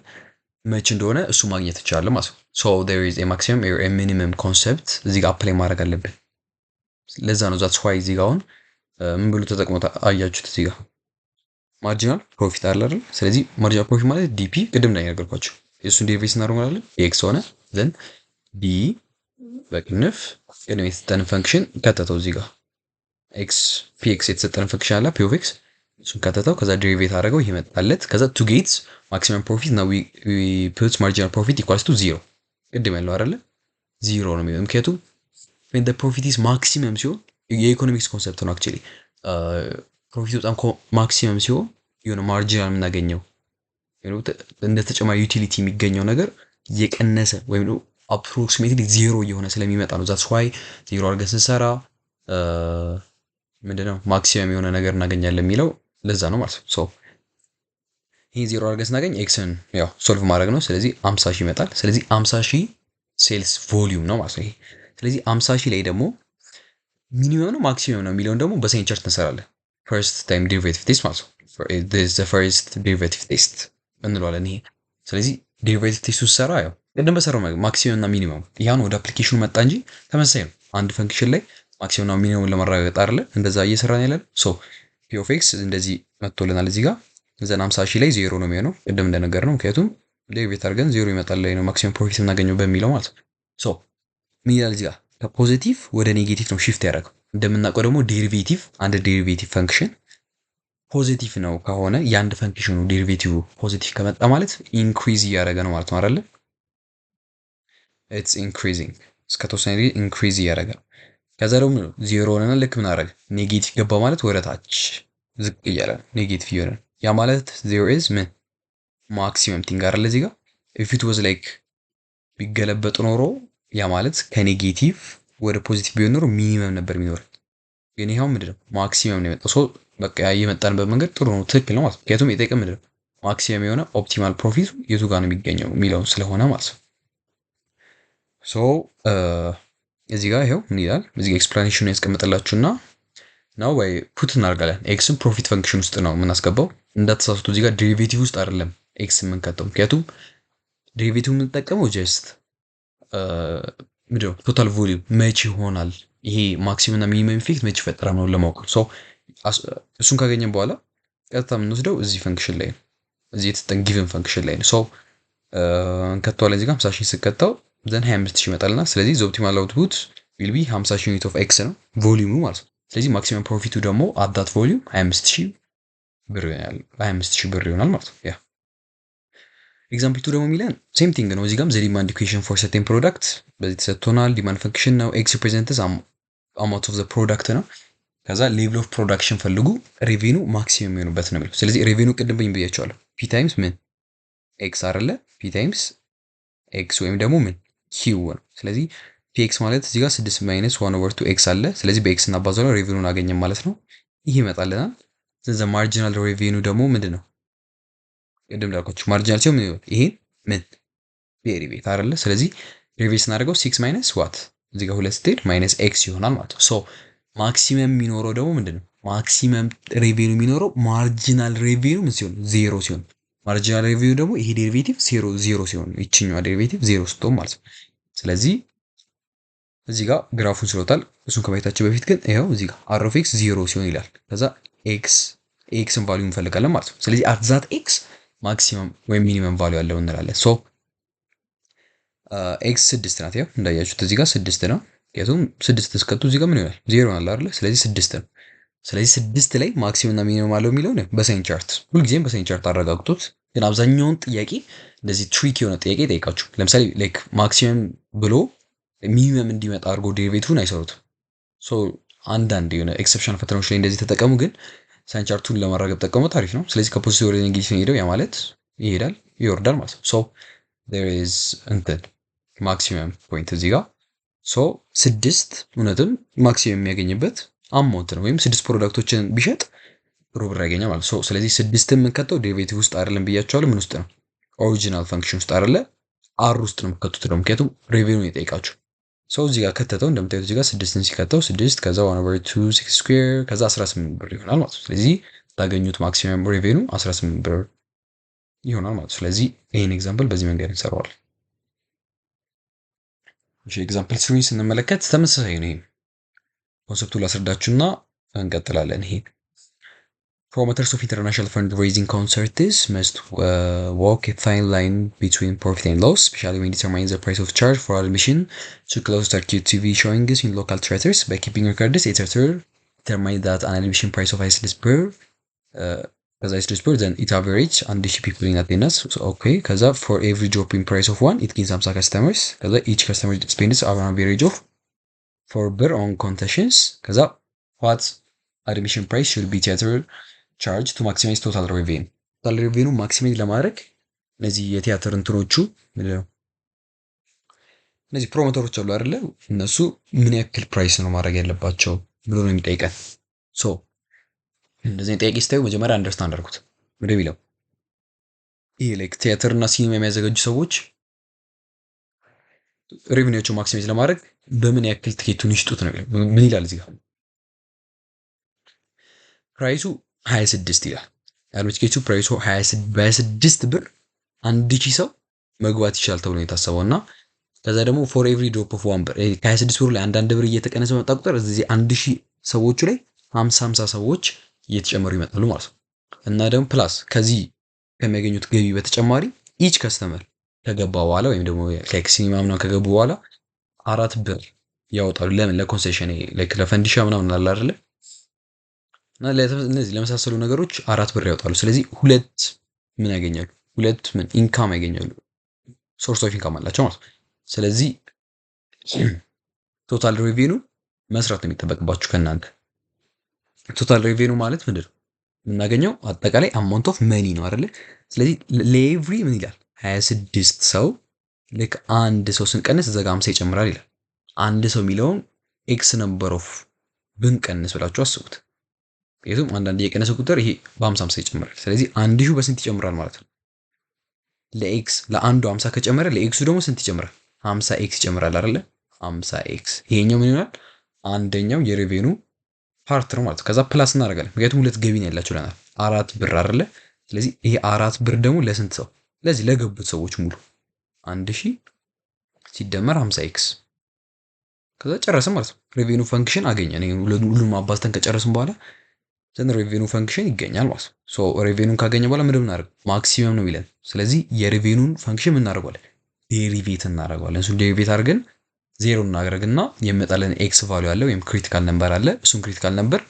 መች እንደሆነ እሱ ማግኘት እንችላለን ማለት ነው። So there is a maximum or a minimum concept እዚህ ጋር apply ማድረግ አለብን። ለዛ ነው that's why እዚህ ጋር አሁን ምን ብሎ ተጠቅሞ አያችሁት? እዚህ ጋር marginal profit አለ አይደል? ስለዚህ marginal profit ማለት dP ቅድም ላይ ነገርኳችሁ የእሱን derivate እናደርገዋለን x ሆነ then d በቅንፍ ቅድም የተሰጠን function ከተተው እዚህ ጋር x p x የተሰጠን function አለ p of x እሱን ከተተው ከዛ derivate አደረገው ይሄ መጣለት። ከዛ to get maximum profit now we put marginal profit equals to zero ቅድም ያለው አይደለ ዚሮ ነው የሚሆነው። ምክንያቱም when the profit is maximum ሲሆን የ economics concept ነው actually profit ኡ በጣም maximum ሲሆን የሆነ marginal የምናገኘው እንደ ተጨማሪ utility የሚገኘው ነገር እየቀነሰ ወይም ደግሞ approximately zero እየሆነ ስለሚመጣ ነው። That's why zero አድርገን ስንሰራ ምንድነው maximum የሆነ ነገር እናገኛለን የሚለው ለዛ ነው ማለት ነው። So ይህ ዜሮ አድርገን ስናገኝ x ን ያው solve ማድረግ ነው። ስለዚህ 50 ሺህ ይመጣል። ስለዚህ 50 ሺህ sales volume ነው ማለት ነው ይሄ። ስለዚህ 50 ሺህ ላይ ደግሞ minimum ነው maximum ነው የሚለውን ደግሞ በ sign chart እንሰራለን። First time derivative test ማለት ነው። First derivative test እንለዋለን ይሄ። ስለዚህ derivative test ኡ ሰራ ያው ቅድም በሰራው maximum እና minimum ያን ወደ application ኑ መጣ እንጂ ተመሳሳይ ነው። አንድ function ላይ maximum እና minimum ለማረጋገጥ አይደለ እንደዛ እየሰራን ያለን። So p of x እንደዚህ መጥቶልናል እዚህ ጋር then 50 ሺህ ላይ ዜሮ ነው የሚሆነው ቅድም እንደነገር ነው። ምክንያቱም derivate አድርገን ዜሮ ይመጣል ላይ ነው maximum profit የምናገኘው በሚለው ማለት ነው። So ምን ይላል እዚህ ጋር ከ positive ወደ negative ነው shift ያደረገው። እንደምናውቀው ደግሞ derivative አንድ derivative function positive ነው ከሆነ የአንድ function ኑ derivative positive ከመጣ ማለት increase እያደረገ ነው ማለት ነው አይደለ? It's increasing እስከ ተወሰነ ጊዜ increase እያደረገ ነው። ከዛ ደግሞ ዜሮ ሆነና ልክ ምን አደረገ negative ገባ ማለት ወደ ታች ዝቅ እያለ ነው negative እየሆነ ነው። ያ ማለት there is ምን maximum thing አይደለ እዚህ ጋር if it was like ቢገለበጥ ኖሮ ያ ማለት ከ negative ወደ positive ቢሆን ኖሮ minimum ነበር የሚኖር። ግን ይኸው ምንድነው maximum ነው የመጣው። So በቃ የመጣንበት መንገድ ጥሩ ነው፣ ትክክል ነው ማለት ነው። ምክንያቱም የጠየቀን ምንድነው maximum የሆነ optimal profit የቱ ጋር ነው የሚገኘው የሚለውን ስለሆነ ማለት ነው። So እዚህ ጋር ይኸው ምን ይላል እዚህ ጋር explanation ኑ ያስቀምጥላችሁና now ወይ put እናደርጋለን። x ን profit function ውስጥ ነው የምናስገባው። እንዳትሳሳቱ እዚህ ጋር derivative ውስጥ አይደለም x የምንከተው። ምክንያቱም derivative የምንጠቀመው just ምንድነው total volume መች ይሆናል ይሄ maximum እና minimum effect መች ይፈጠራል ነው ለማወቅ። So እሱን ካገኘን በኋላ ቀጥታ የምንወስደው እዚህ function ላይ ነው። እዚህ የተሰጠን given function ላይ ነው። So እንከተዋለን እዚህ ጋር 50 ሺህ ስከተው then 25 ሺህ ይመጣልና ስለዚህ the optimal output will be 50 ሺህ unit of x ነው volume ኡ ማለት ነው። ስለዚህ maximum profit ኡ ደግሞ at that volume 25 ሺህ ብር ይሆናል 25 ሺህ ብር ይሆናል ማለት ነው። Yeah example two ደግሞ የሚለን same thing ነው። እዚህ ጋርም the demand equation for certain product በዚህ ተሰጥቶናል። Demand function ነው። x represents amount of the product ነው። ከዛ level of production ፈልጉ revenue maximum የሚሆኑበት ነው የሚለው። ስለዚህ revenue ቅድም ብኝ ብያቸዋለሁ። P times ምን x አይደለ? P times x ወይም ደግሞ ምን Q ነው። ስለዚህ P x ማለት እዚህ ጋር 6 minus 1 over 2 x አለ። ስለዚህ በ x እናባዛው revenue ን አገኘን ማለት ነው። ይህ ይመጣልናል። ስለዚህ marginal revenue ደግሞ ምንድን ነው? ቅድም እንዳልኳችሁ marginal ሲሆን ምን ይሆናል? ይሄ ምን derivate አይደለ? ስለዚህ derivate ስናደርገው 6 minus what እዚህ ጋር ሁለት ስትሄድ minus x ይሆናል ማለት ነው። So maximum የሚኖረው ደግሞ ምንድን ነው? Maximum revenue የሚኖረው marginal revenue ምን ሲሆን ዜሮ ሲሆን፣ marginal revenue ደግሞ ይሄ derivative zero zero ሲሆን ይችኛዋ derivative zero ስትሆን ማለት ነው። ስለዚህ እዚህ ጋር graph ኡን ስሎታል። እሱን ከማየታችን በፊት ግን ይኸው እዚህ ጋር R of x zero ሲሆን ይላል። ከዛ x x ን value እንፈልጋለን ማለት ነው። ስለዚህ at that x maximum ወይም minimum value ያለው እንላለን። So x ስድስት ናት። ያው እንዳያችሁት እዚህ ጋር ስድስት ነው። ምክንያቱም ስድስት እስከቱ እዚህ ጋር ምን ይሆናል? ዜሮ ይሆናል አይደለ? ስለዚህ ስድስት ነው። ስለዚህ ስድስት ላይ maximum እና minimum አለው የሚለው በ sign chart ሁልጊዜም በ sign chart አረጋግጡት። ግን አብዛኛውን ጥያቄ እንደዚህ trick የሆነ ጥያቄ ይጠይቃችሁ። ለምሳሌ like maximum ብሎ minimum እንዲመጣ አድርጎ derivative ን አይሰሩትም። So አንዳንድ የሆነ exceptional ፈተናዎች ላይ እንደዚህ ተጠቀሙ። ግን sign chart ኡን ለማራገብ ጠቀሙት፣ አሪፍ ነው። ስለዚህ ከ positive ወደ negative ሄደው ያ ማለት ይሄዳል ይወርዳል ማለት ነው። So there is እንትን maximum point እዚህ ጋር so ስድስት እውነትም maximum የሚያገኝበት amount ነው። ወይም ስድስት product ኦችን ቢሸጥ ጥሩ ብር ያገኛል ማለት ነው። ስለዚህ ስድስትን የምንከተው derivative ውስጥ አይደለም ብያቸዋለሁ። ምን ውስጥ ነው? Original function ውስጥ አይደለ፣ R ውስጥ ነው የምትከቱት ነው። ምክንያቱም revenue የጠይቃችሁ so እዚህ ጋር ከተተው እንደምታዩት እዚህ ጋር ስድስትን ሲከተው ስድስት ከዛ one over two six square ከዛ 18 ብር ይሆናል ማለት ነው። ስለዚህ ታገኙት maximum revenue 18 ብር ይሆናል ማለት ነው። ስለዚህ ይህን example በዚህ መንገድ እንሰራዋለን። እሺ example three ን ስንመለከት ተመሳሳይ ነው። ይሄ concept ኡን ላስረዳችሁና እንቀጥላለን። ይሄ Promoters of international fundraising concerts must walk a fine line between profit and loss, especially when determining the price of charge for admission to closed-circuit TV showings in local theaters. By keeping records, a theater determined that an admission price of 26 ብር ከዛ 26 ብር, then it average 1000 people in attendance. Okay, ከዛ for every drop in price of one, it gains 50 customers. ከዛ each customer spends an average of 4 ብር on concessions. ከዛ what admission price should be theater charge to maximize total revenue? Total revenue maximize ለማድረግ እነዚህ የቲያትር እንትኖቹ ምንድን ነው፣ እነዚህ promoter ኦች አሉ አይደለ? እነሱ ምን ያክል price ነው ማድረግ ያለባቸው ብሎ ነው የሚጠይቀን። So እንደዚህ ጥያቄ ስታዩ መጀመሪያ understand አድርጉት። ምንድን የሚለው ይሄ like ቲያትር እና ሲኒማ የሚያዘጋጁ ሰዎች revenue ኣቸው maximize ለማድረግ በምን ያክል ትኬቱን ይሽጡት ነው። ምን ይላል እዚህ ጋር? Price ኡ 26 ይላል ያለው። ቲኬቱ price ኡ በ26 ብር 1000 ሰው መግባት ይችላል ተብሎ ነው የታሰበው። እና ከዛ ደግሞ for every drop of 1 ብር፣ ከ26 ብር ላይ አንዳንድ ብር እየተቀነሰ በመጣ ቁጥር እዚህ 1000 ሰዎቹ ላይ 50 50 ሰዎች እየተጨመሩ ይመጣሉ ማለት ነው። እና ደግሞ plus ከዚህ ከሚያገኙት ገቢ በተጨማሪ each customer ከገባ በኋላ ወይም ደግሞ like ሲኒማ ምናምን ከገቡ በኋላ 4 ብር ያወጣሉ። ለምን? ለ concession፣ like ለፈንዲሻ ምናምን አለ አይደለ? እና እነዚህ ለመሳሰሉ ነገሮች 4 ብር ያወጣሉ። ስለዚህ ሁለት ምን ያገኛሉ? ሁለት ምን income ያገኛሉ። Source of income አላቸው ማለት ነው። ስለዚህ total revenue መስራት ነው የሚጠበቅባችሁ ከእናንተ። Total revenue ማለት ምንድን ነው? የምናገኘው አጠቃላይ amount of money ነው አይደለ? ስለዚህ ለ every ምን ይላል? 26 ሰው ልክ አንድ ሰው ስንቀንስ እዛ ጋር 50 ይጨምራል ይላል። አንድ ሰው የሚለውን x number of ብንቀንስ ብላችሁ አስቡት። ምክንያቱም አንዳንድ የቀነሰ ቁጥር ይሄ በ50 50 ይጨምራል። ስለዚህ 1000ው በስንት ይጨምራል ማለት ነው? ለ x ለአንዱ 50 ከጨመረ ለ x ኡ ደግሞ ስንት ይጨምራል? 50 x ይጨምራል አይደለ? 50 x ይሄኛው ምን ይሆናል? አንደኛው የ revenue part ነው ማለት ነው። ከዛ plus እናደርጋለን። ምክንያቱም ሁለት ገቢ ነው ያላቸው ብለናል። 4 ብር አይደለ? ስለዚህ ይሄ 4 ብር ደግሞ ለስንት ሰው? ለዚህ ለገቡት ሰዎች ሙሉ 1000 ሲደመር 50 x። ከዛ ጨረስን ማለት ነው። Revenue function አገኘን። ሁሉንም አባዝተን ከጨረስን በኋላ then revenue function ይገኛል ማለት ነው። So revenue ን ካገኘ በኋላ ምንድን እናደርግ? Maximum ነው የሚለን። ስለዚህ የ revenue ን function ምን እናደርገዋለን? Derivate እናደርገዋለን። እሱን derivate አድርገን ዜሮ እናደርግና የሚመጣልን x value አለ ወይም critical number አለ። እሱን critical number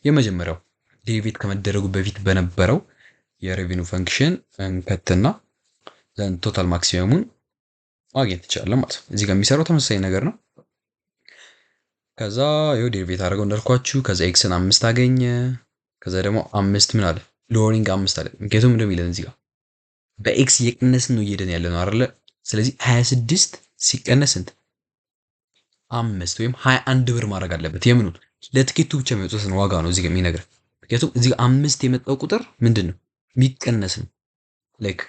የመጀመሪያው derivate ከመደረጉ በፊት በነበረው የ revenue function እንከትና then total maximum ኡን ማግኘት እንችላለን ማለት ነው። እዚህ ጋር የሚሰራው ተመሳሳይ ነገር ነው። ከዛ ይኸው derivate አድርገው እንዳልኳችሁ፣ ከዛ x ን አምስት አገኘ። ከዛ ደግሞ አምስት ምን አለ? Lowering አምስት አለ። ምክንያቱም እንደሚለን እዚህ ጋር በ x እየቀነስን ነው እየሄድን ያለ ነው አይደለ? ስለዚህ 26 ሲቀነስ ስንት? አምስት ወይም 21 ብር ማድረግ አለበት። የምኑን? ለትኬቱ ብቻ የሚወጡትን ዋጋ ነው እዚህ ጋር የሚነግረን። ምክንያቱም እዚህ ጋር አምስት የመጣው ቁጥር ምንድን ነው? የሚቀነስ ነው። Like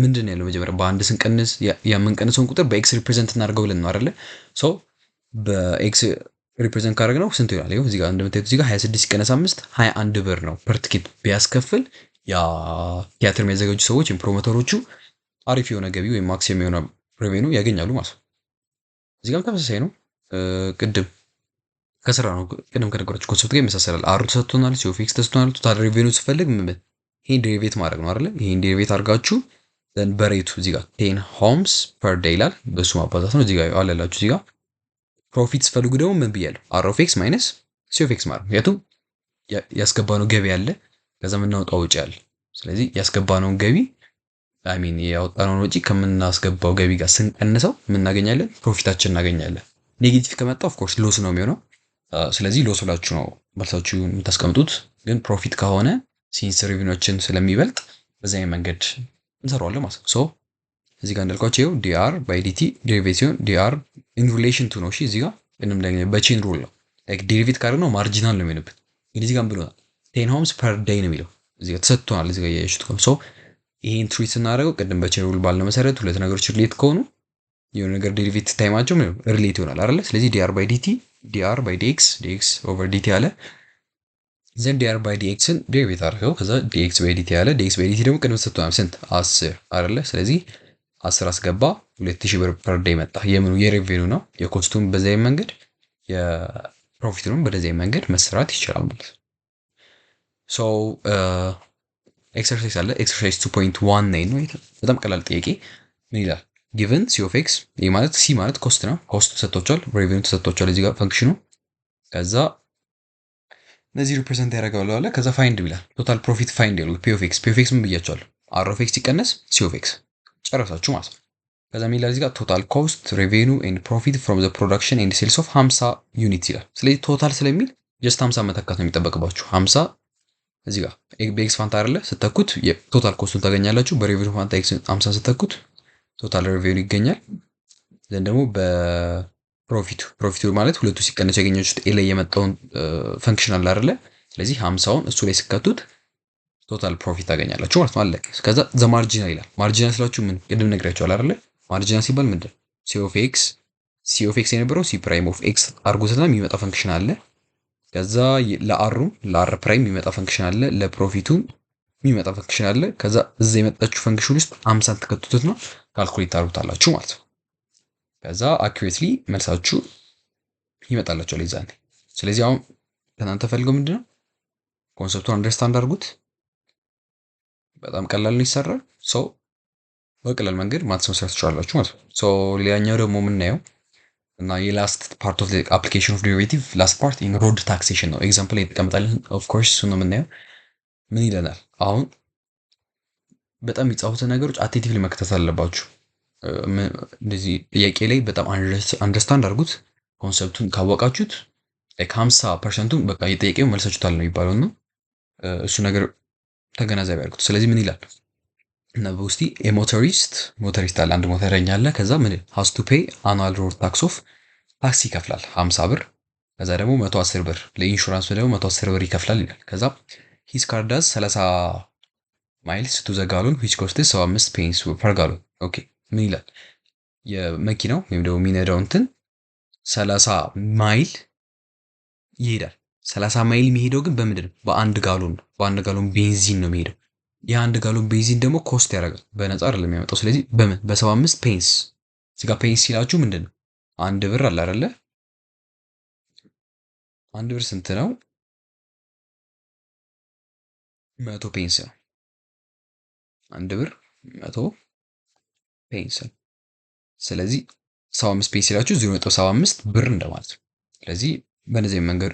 ምንድን ነው ያለው? መጀመሪያ በአንድ ስንቀንስ የምንቀንሰውን ቁጥር በ x represent እናደርገው ብለን ነው አይደለ? So በ x represent ካደረግነው ስንት ይሆናል? ይኸው እዚህ ጋር እንደምታዩት እዚህ ጋር 26 ሲቀነስ 5 21 ብር ነው per ticket ቢያስከፍል ያ ቲያትር የሚያዘጋጁ ሰዎች ወይም promoter ኦቹ አሪፍ የሆነ ገቢ ወይም maximum የሆነ revenue ያገኛሉ ማለት ነው። እዚህ ጋርም ተመሳሳይ ነው። ቅድም ከስራ ነው ቅድም ከነገራችሁ concept ጋር ይመሳሰላል። R ኡ ተሰጥቶናል፣ C of x ተሰጥቶናል። Total revenue ስፈልግ ምን ይሄን derivate ማድረግ ነው አይደለ? ይሄን derivate አድርጋችሁ then በ rate ኡ እዚህ ጋር 10 homes per day ይላል። በሱ ማባዛት ነው። እዚህ ጋር አለላችሁ። እዚህ ጋር profit ስፈልጉ ደግሞ ምን ብያለሁ? R of x minus C of x ማለት፣ ምክንያቱም ያስገባነው ገቢ አለ፣ ከዛ የምናወጣው ወጪ አለ። ስለዚህ ያስገባነውን ገቢ፣ I mean ያወጣነውን ወጪ ከምናስገባው ገቢ ጋር ስንቀንሰው ምን እናገኛለን? Profit ኣችን እናገኛለን። Negative ከመጣ of course loss ነው የሚሆነው። ስለዚህ loss ብላችሁ ነው መልሳችሁ የምታስቀምጡት። ግን profit ከሆነ since revenue ኣችን ስለሚበልጥ በዛ መንገድ እንሰራዋለን ማለት ነው። So እዚህ ጋር እንዳልኳቸው ይኸው dR by dt derivate ሲሆን dR in relation to ነው። እሺ፣ እዚህ ጋር ቅድም በ chain rule ነው፣ like derivate ካደረግነው marginal ነው የሚሆንብን። ግን እዚህ ጋር ብሎናል 10 homes per day ነው የሚለው፣ እዚህ ጋር ተሰጥቶናል። እዚህ ጋር እያያችሁት ከሆነ፣ so ይሄን treat ስናደርገው ቅድም በ chain rule ባልነው መሰረት ሁለት ነገሮች relate ከሆኑ የሆነ ነገር derivate time ኣቸው ምን relate ይሆናል አይደለ? ስለዚህ dR by dt dR by dx dx over dt አለ። Then dR by dx ን derivate አድርገው ከዛ dx by dt አለ። dx by dt ደግሞ ቅድም ተሰጥቶናል፣ ስንት? 10 አይደለ? ስለዚህ 10 አስገባ፣ 2000 ብር per day መጣ። የምኑ? የ revenue ነው። የ cost ኡም በዚያ መንገድ የ profit ኡንም በደዚያ መንገድ መሰራት ይችላል ማለት ነው። So exercise አለ። Exercise 2.19 ነው። በጣም ቀላል ጥያቄ። ምን ይላል? Given C of x፣ ይህ ማለት C ማለት cost ነው። Cost ተሰጥቷቸዋል፣ revenue ተሰጥቷቸዋል እዚህ ጋር function ኑ። ከዛ እነዚህ represent ያደርጋሉ አለ። ከዛ find ይላል። Total profit find ይላል። P of x፣ P of x ምን ብያቸዋለሁ? R of x ሲቀነስ C of x፣ ጨረሳችሁ ማለት ነው። ከዛ ምን ይላል እዚህ ጋር? Total cost, revenue and profit from the production and sales of 50 unit ይላል። ስለዚህ total ስለሚል just 50 መተካት ነው የሚጠበቅባችሁ። 50 እዚህ ጋር በ x ፋንታ አይደለ ስተኩት የ total cost ኡን ታገኛላችሁ። በ revenue ፋንታ x 50 ስተኩት total revenue ይገኛል። Then ደግሞ በ profit ኡ፣ profit ኡ ማለት ሁለቱ ሲቀነሱ ያገኛችሁት A ላይ የመጣውን function አለ አይደለ? ስለዚህ 50ውን እሱ ላይ ስከቱት total profit ታገኛላችሁ ማለት ነው። አለቀ። ከዛ the marginal ይላል። Marginal ስላችሁ ምን ቅድም ነግሬያችኋል አይደለ? Marginal ሲባል ምንድን? C of x፣ C of x የነበረው C prime of x አርጉትና የሚመጣ function አለ። ከዛ ለ R ኡ፣ ለ R prime የሚመጣ function አለ። ለ profit ኡ የሚመጣ function አለ። ከዛ እዛ የመጣችሁ function ውስጥ 50ን ትከቱት ነው calculate ታደርጉታላችሁ ማለት ነው። ከዛ accurately መልሳችሁ ይመጣላችኋል የዛኔ። ስለዚህ አሁን ከእናንተ ፈልገው ምንድነው? Concept ኡን understand አድርጉት። በጣም ቀላል ነው፣ ይሰራል። So በቀላል መንገድ maths መስራት ትችላላችሁ ማለት ነው። So ሌላኛው ደግሞ የምናየው እና የ last part of application of derivative, last part in road taxation ነው። Example ላይ የተቀመጣልን of course እሱ ነው የምናየው። ምን ይለናል? አሁን በጣም የሚጻፉትን ነገሮች attentively መከታተል አለባችሁ። እንደዚህ ጥያቄ ላይ በጣም understand አድርጉት። Concept ኡን ካወቃችሁት like 50% ኡን በቃ የጥያቄው መልሳችሁታል ነው የሚባለው እና እሱ ነገር ተገናዛቢ አድርጉት። ስለዚህ ምን ይላል? እና በውስቲ የ motorist፣ motorist አለ፣ አንድ ሞተረኛ አለ። ከዛ ምን has to pay annual road tax of፣ tax ይከፍላል 50 ብር፣ ከዛ ደግሞ 110 ብር፣ ለኢንሹራንሱ ደግሞ 110 ብር ይከፍላል ይላል። ከዛ his car does 30 miles to the gallon, which costs 75 pence per gallon። Okay፣ ምን ይላል? የመኪናው ወይም ደግሞ የሚነዳው እንትን 30 ማይል ይሄዳል። 30 ማይል የሚሄደው ግን በምንድን ነው? በአንድ ጋሎን ነው። በአንድ ጋሎን ቤንዚን ነው የሚሄደው። የአንድ ጋሎን ቤንዚን ደግሞ cost ያደርጋል፣ በነፃ አይደለም የሚያመጣው። ስለዚህ በምን? በ75 pence። እዚህ ጋር pence ሲላችሁ ምንድን ነው? አንድ ብር አለ አይደለ? አንድ ብር ስንት ነው? 100 pence ነው። አንድ ብር 100 pence ነው። ስለዚህ 75 pence ሲላችሁ 0.75 ብር እንደማለት ነው። ስለዚህ በእነዚህ መንገድ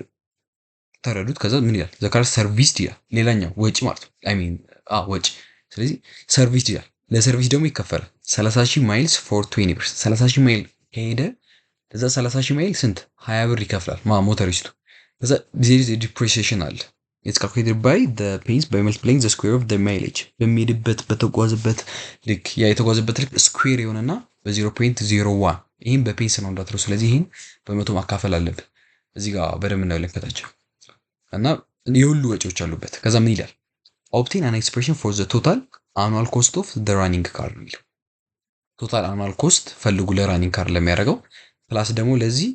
ተረዱት። ከዛ ምን ይላል? The car serviced ይላል። ሌላኛው ወጪ ማለት ነው። I mean ወጪ። ስለዚህ service ይላል። ለ service ደግሞ ይከፈላል። 30 ሺህ miles for 20 ብር። 30 ሺህ ማይል ከሄደ ለዛ 30 ሺህ ማይል ስንት? 20 ብር ይከፍላል ማ motorist ኡ። ከዛ there is depreciation አለ። It's calculated by the pence by multiplying the square of the mileage። በሚሄድበት በተጓዘበት ልክ፣ ያ የተጓዘበት ልክ square የሆነና በ0.01፣ ይህም በ pence ነው እንዳትረሱ። ስለዚህ ይህን በመቶ ማካፈል አለብን። እዚህ ጋር በደንብ እናያለን ከታች እና የሁሉ ወጪዎች አሉበት። ከዛ ምን ይላል? Obtain an expression for the total annual cost of the running car ነው የሚለው። Total annual cost ፈልጉ ለ running car ለሚያደርገው፣ plus ደግሞ ለዚህ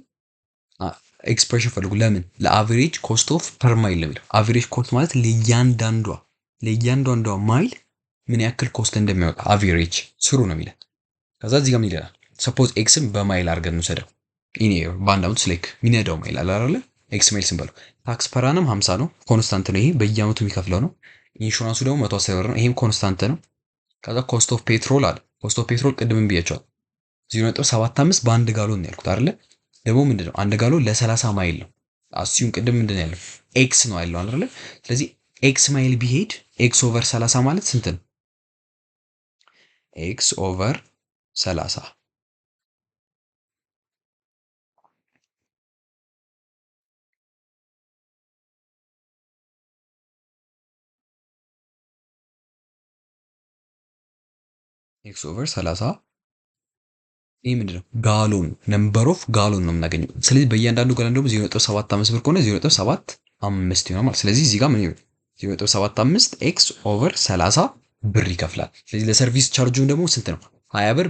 expression ፈልጉ። ለምን? ለ average cost of per mile ነው የሚለው። Average cost ማለት ለእያንዳንዷ ማይል ምን ያክል cost እንደሚያወጣ average ስሩ ነው የሚለን። ከዛ እዚህ ጋር ምን ይለናል? Suppose x ን በማይል አድርገን እንውሰደው። In በአንድ አመት like የሚነዳው ማይል አለ አይደለ? X mile ስንበለው tax per annum 50 ነው፣ constant ነው። ይሄ በየአመቱ የሚከፍለው ነው። ኢንሹራንሱ ደግሞ 110 ብር ነው። ይሄም constant ነው። ከዛ cost of petrol አለ። Cost of petrol ቅድምም ብያቸዋል። 0.75 በአንድ ጋሎን ነው ያልኩት አይደለ? ደግሞ ምንድን ነው? አንድ ጋሎን ለ30 ማይል ነው። Assume ቅድም ምንድን ነው ያለው? X ነው ያለው አይደለ? ስለዚህ x ማይል ቢሄድ x over 30 ማለት ስንት ነው? X over 30 x over 30 ይህ ምንድን ነው? ጋሎን፣ number of gallon ነው የምናገኘው። ስለዚህ በእያንዳንዱ ጋሎን ደግሞ 0.75 ብር ከሆነ 0.75 ይሆናል ማለት። ስለዚህ እዚህ ጋር ምን ይሆናል? 0.75 x over 30 ብር ይከፍላል። ስለዚህ ለ service charge ኡን ደግሞ ስንት ነው? 20 ብር።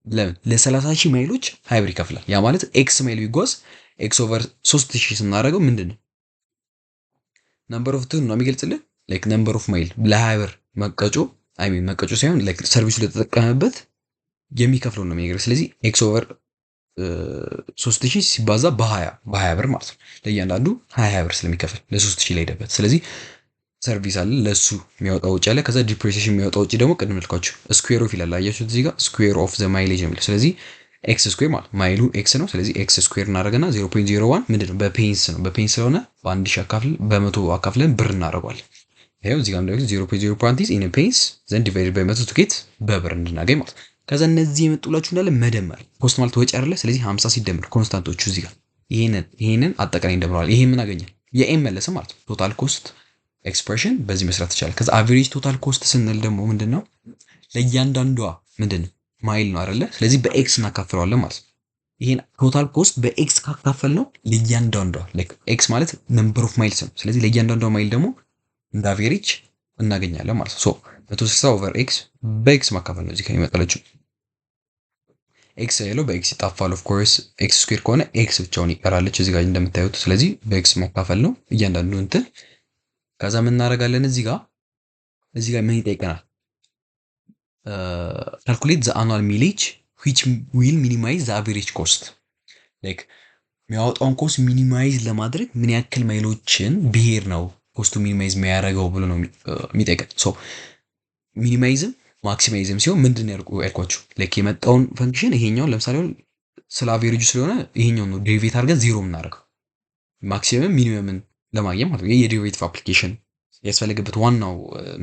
ለምን? ለ30 ሺህ ማይሎች 20 ብር ይከፍላል። ያ ማለት x ማይል ቢጓዝ x over 3000 ስናደርገው ምንድን ነው? Number of ትን ነው የሚገልጽልን፣ like number of mile ለ20 ብር መቀጮ፣ I mean መቀጮ ሳይሆን like service ኡ ለተጠቀመበት የሚከፍለው ነው የሚነግረው። ስለዚህ x over 3000 ሲባዛ በ20 በ20 ብር ማለት ነው። ለእያንዳንዱ 20 20 ብር ስለሚከፍል ለ3000 ላይ ሄደበት። ስለዚህ Service አለ፣ ለሱ የሚያወጣው ወጪ አለ። ከዛ depreciation የሚያወጣው ወጪ ደግሞ ቅድም ልኳችሁ square of ይላል። አያችሁት እዚህ ጋር square of the mileage ነው የሚለው። ስለዚህ x square ማለት mile ኡ x ነው። ስለዚህ x square እናደርግና 0.01 ምንድን ነው በ pence ነው። በ pence ስለሆነ በአንድ ሺህ አካፍል በመቶ አካፍለን ብር እናደርገዋለን። ይኸው እዚህ ጋር እንደዚህ 0.0 parenthesis in pence, then divided by 100 to get በብር እንድናገኝ ማለት። ከዛ እነዚህ የመጡላችሁ እንዳለ መደመር። Cost ማለት ወጪ አይደለ? ስለዚህ 50 ሲደመር constant ኦቹ እዚህ ጋር ይሄንን አጠቃላይ እንደምረዋል። ይሄ ምን አገኘን? የ M መለሰ ማለት ነው። Total cost expression በዚህ መስራት ይቻላል። ከዛ average total cost ስንል ደግሞ ምንድን ነው? ለእያንዳንዷ ምንድን ነው mile ነው አይደለ? ስለዚህ በ x እናካፍለዋለን ማለት ነው። ይሄን total cost በ x ካካፈልነው ለእያንዳንዷ፣ x ማለት number of miles ነው። ስለዚህ ለእያንዳንዷ mile ደግሞ እንደ average እናገኛለን ማለት ነው። So 160 over x፣ በ x ማካፈል ነው። እዚህ ከሚመጣለችው x ያለው በ x ይጣፋል። Of course x square ከሆነ x ብቻውን ይቀራለች እዚህ ጋር እንደምታዩት። ስለዚህ በ x ማካፈል ነው እያንዳንዱ እንትን። ከዛ ምን እናደርጋለን? እዚህ ጋር ምን ይጠይቀናል? Calculate the annual mileage which will minimize the average cost. Like የሚያወጣውን cost minimize ለማድረግ ምን ያክል mile ኦችን ቢሄድ ነው cost ኡ minimize የሚያደርገው ብሎ ነው የሚጠይቀን። So minimize ም maximize ም ሲሆን ምንድን ነው ያልኳችሁ? Like የመጣውን function ይሄኛውን ለምሳሌ ስለ average ኡ ስለሆነ ይሄኛውን ነው derivate አድርገን ዜሮ የምናደርገው maximum minimum ን ለማግኘት ማለት ነው። ይህ የ derivative application ያስፈለገበት ዋናው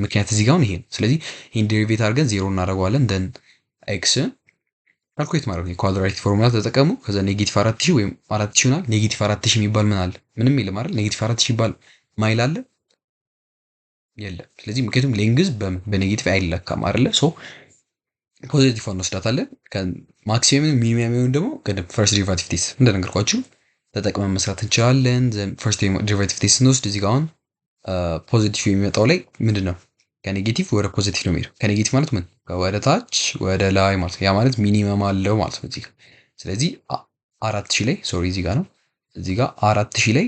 ምክንያት እዚህ ጋር አሁን ይሄ ነው። ስለዚህ ይህን derivate አድርገን ዜሮ እናደርገዋለን። Then x calculate ማድረግ ነው። Quadratic formula ተጠቀሙ። ከዛ negative 4000 ወይም 4000 ይሆናል። Negative 4000 የሚባል ምን አለ? ምንም የለም አይደል? Negative 4000 ይባል mile አለ? የለም። ስለዚህ ምክንያቱም length በ negative አይለካም አይደለ? So positive እንወስዳታለን። Maximum minimum ደግሞ ቅድም first derivative test እንደነገርኳችሁ ተጠቅመን መስራት እንችላለን። First derivative test ስንወስድ እዚህ ጋር አሁን positive የሚመጣው ላይ ምንድን ነው ከ negative ወደ positive ነው የሚሄደው። ከ negative ማለት ምን ወደ ታች ወደ ላይ ማለት ነው። ያ ማለት minimum አለው ማለት ነው እዚህ ጋር። ስለዚህ 4000 ላይ፣ sorry፣ እዚህ ጋር ነው፣ እዚህ ጋር 4000 ላይ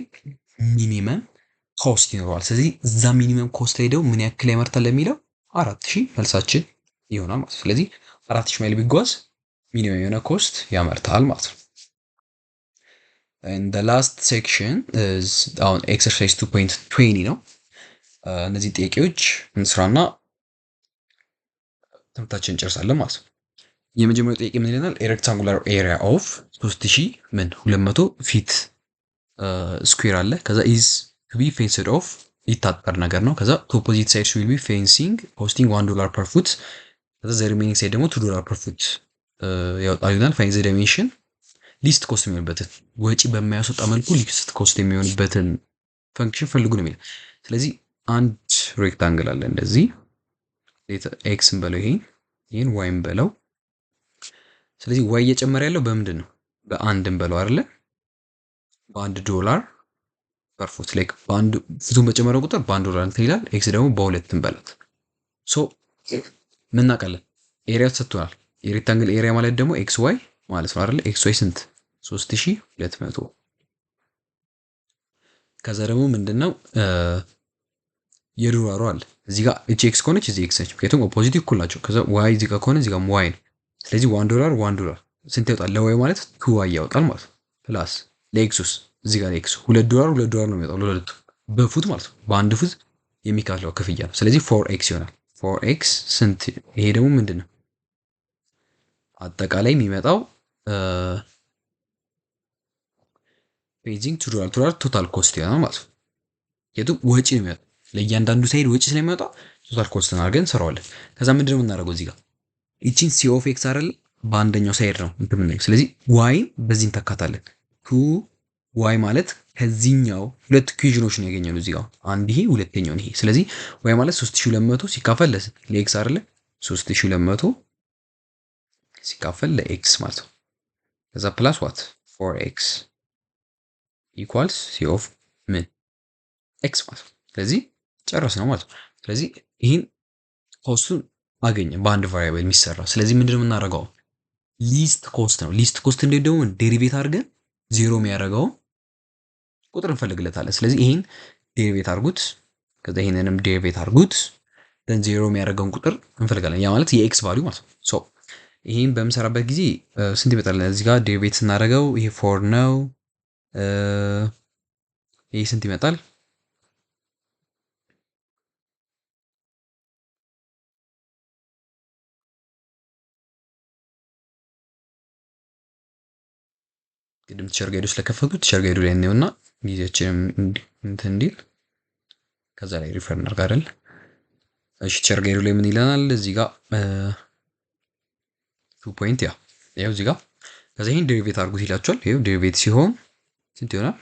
minimum cost ይኖረዋል። ስለዚህ እዛ minimum cost ላይ ደግሞ ምን ያክል ያመርታል ለሚለው 4000 መልሳችን ይሆናል ማለት ነው። ስለዚህ 4000 mile ቢጓዝ minimum የሆነ cost ያመርታል ማለት ነው። And the last section is አሁን exercise 2.20 ነው። እነዚህ ጥያቄዎች እንስራና ትምህርታችንን እንጨርሳለን ማለት ነው። የመጀመሪያው ጥያቄ ምን ይለናል? Rectangular area of 3000 ምን 200 feet square አለ። ከዛ is to be fenced off፣ ይታጠር ነገር ነው። ከዛ opposite sides will be fencing costing $1 per foot። ከዛ the remaining side ደግሞ $2 per foot ያወጣል ይላል። Find the dimension least cost የሚሆንበትን፣ ወጪ በማያስወጣ መልኩ least cost የሚሆንበትን function ፈልጉ ነው የሚለው። ስለዚህ አንድ rectangle አለ እንደዚህ፣ x እንበለው ይሄን y እንበለው። ስለዚህ y እየጨመረ ያለው በምንድን ነው? በአንድ እንበለው አይደለ? በ1 ዶላር per foot፣ like በአንድ foot ኡን በጨመረ ቁጥር በ1 ዶላር እንትን ይላል። x ደግሞ በሁለት እንበላት። So ምን እናውቃለን? Area ተሰጥቶናል። የ rectangle area ማለት ደግሞ x y ማለት ነው አይደለ? x y ስንት? 3200። ከዛ ደግሞ ምንድነው የዶላሩ አለ እዚህ ጋር። እቺ x ከሆነች እዚህ x ነች፣ ምክንያቱም opposite እኩል ናቸው። ከዛ y እዚህ ጋር ከሆነ እዚህ ጋር y ነው። ስለዚህ $1 $1 ስንት ያወጣል? ለ y ማለት two y ያወጣል ማለት ነው። Plus ለ x ኡስ እዚህ ጋር x 2 ዶላር 2 ዶላር ነው የሚወጣው ለሁለቱ በ foot ማለት ነው። በአንድ foot የሚከፍለው ክፍያ ነው። ስለዚህ four x ይሆናል። Four x ስንት? ይሄ ደግሞ ምንድን ነው አጠቃላይ የሚመጣው fencing $2 $2 total cost ይሆናል ማለት ነው። የቱ ወጪ ነው የሚወጣው ለእያንዳንዱ side ወጪ ስለሚወጣ total cost ን አድርገን እንሰራዋለን። ከዛ ምንድን ነው የምናደርገው እዚህ ጋር ይቺን C of x አይደለ በአንደኛው side ነው እንትን የምንለው። ስለዚህ y ን በዚህ እንተካታለን። Two y ማለት ከዚህኛው ሁለት equation ኦች ነው ያገኘነው እዚህ ጋር፣ አንድ ይሄ፣ ሁለተኛውን ይሄ። ስለዚህ y ማለት 3200 ሲካፈል ለ x አይደለ? 3200 ሲካፈል ለ x ማለት ነው። ከዛ plus what four x equals C of ምን x ማለት ነው። ስለዚህ ጨረስነው ማለት ነው። ስለዚህ ይህን cost ኡን አገኘ በአንድ variable የሚሰራ። ስለዚህ ምንድነው የምናደርገው? Least cost ነው። Least cost እንዴት ደግሞ derivate አድርገን ዜሮ የሚያደርገው ቁጥር እንፈልግለታለን። ስለዚህ ይሄን derivate አድርጉት፣ ከዛ ይሄንንም derivate አድርጉት፣ then ዜሮ የሚያደርገውን ቁጥር እንፈልጋለን። ያ ማለት የ x value ማለት ነው። So ይሄን በምሰራበት ጊዜ ስንት ይመጣል? እዚህ ጋር derivate ስናደርገው ይሄ four ነው። ይሄ ስንት ይመጣል? ቅድም teacher guide ኡ ስለከፈቱ teacher guide ኡ ላይ እንየውና ጊዜያችንም እንትን እንዲል ከዛ ላይ refer እናድርግ አይደል? እሺ፣ teacher guide ኡ ላይ ምን ይለናል? እዚህ ጋር 2 point ያ ያው እዚህ ጋር ከዛ ይሄን derivate አድርጉት ይላችኋል። ይሄው derivate ሲሆን ስንት ይሆናል?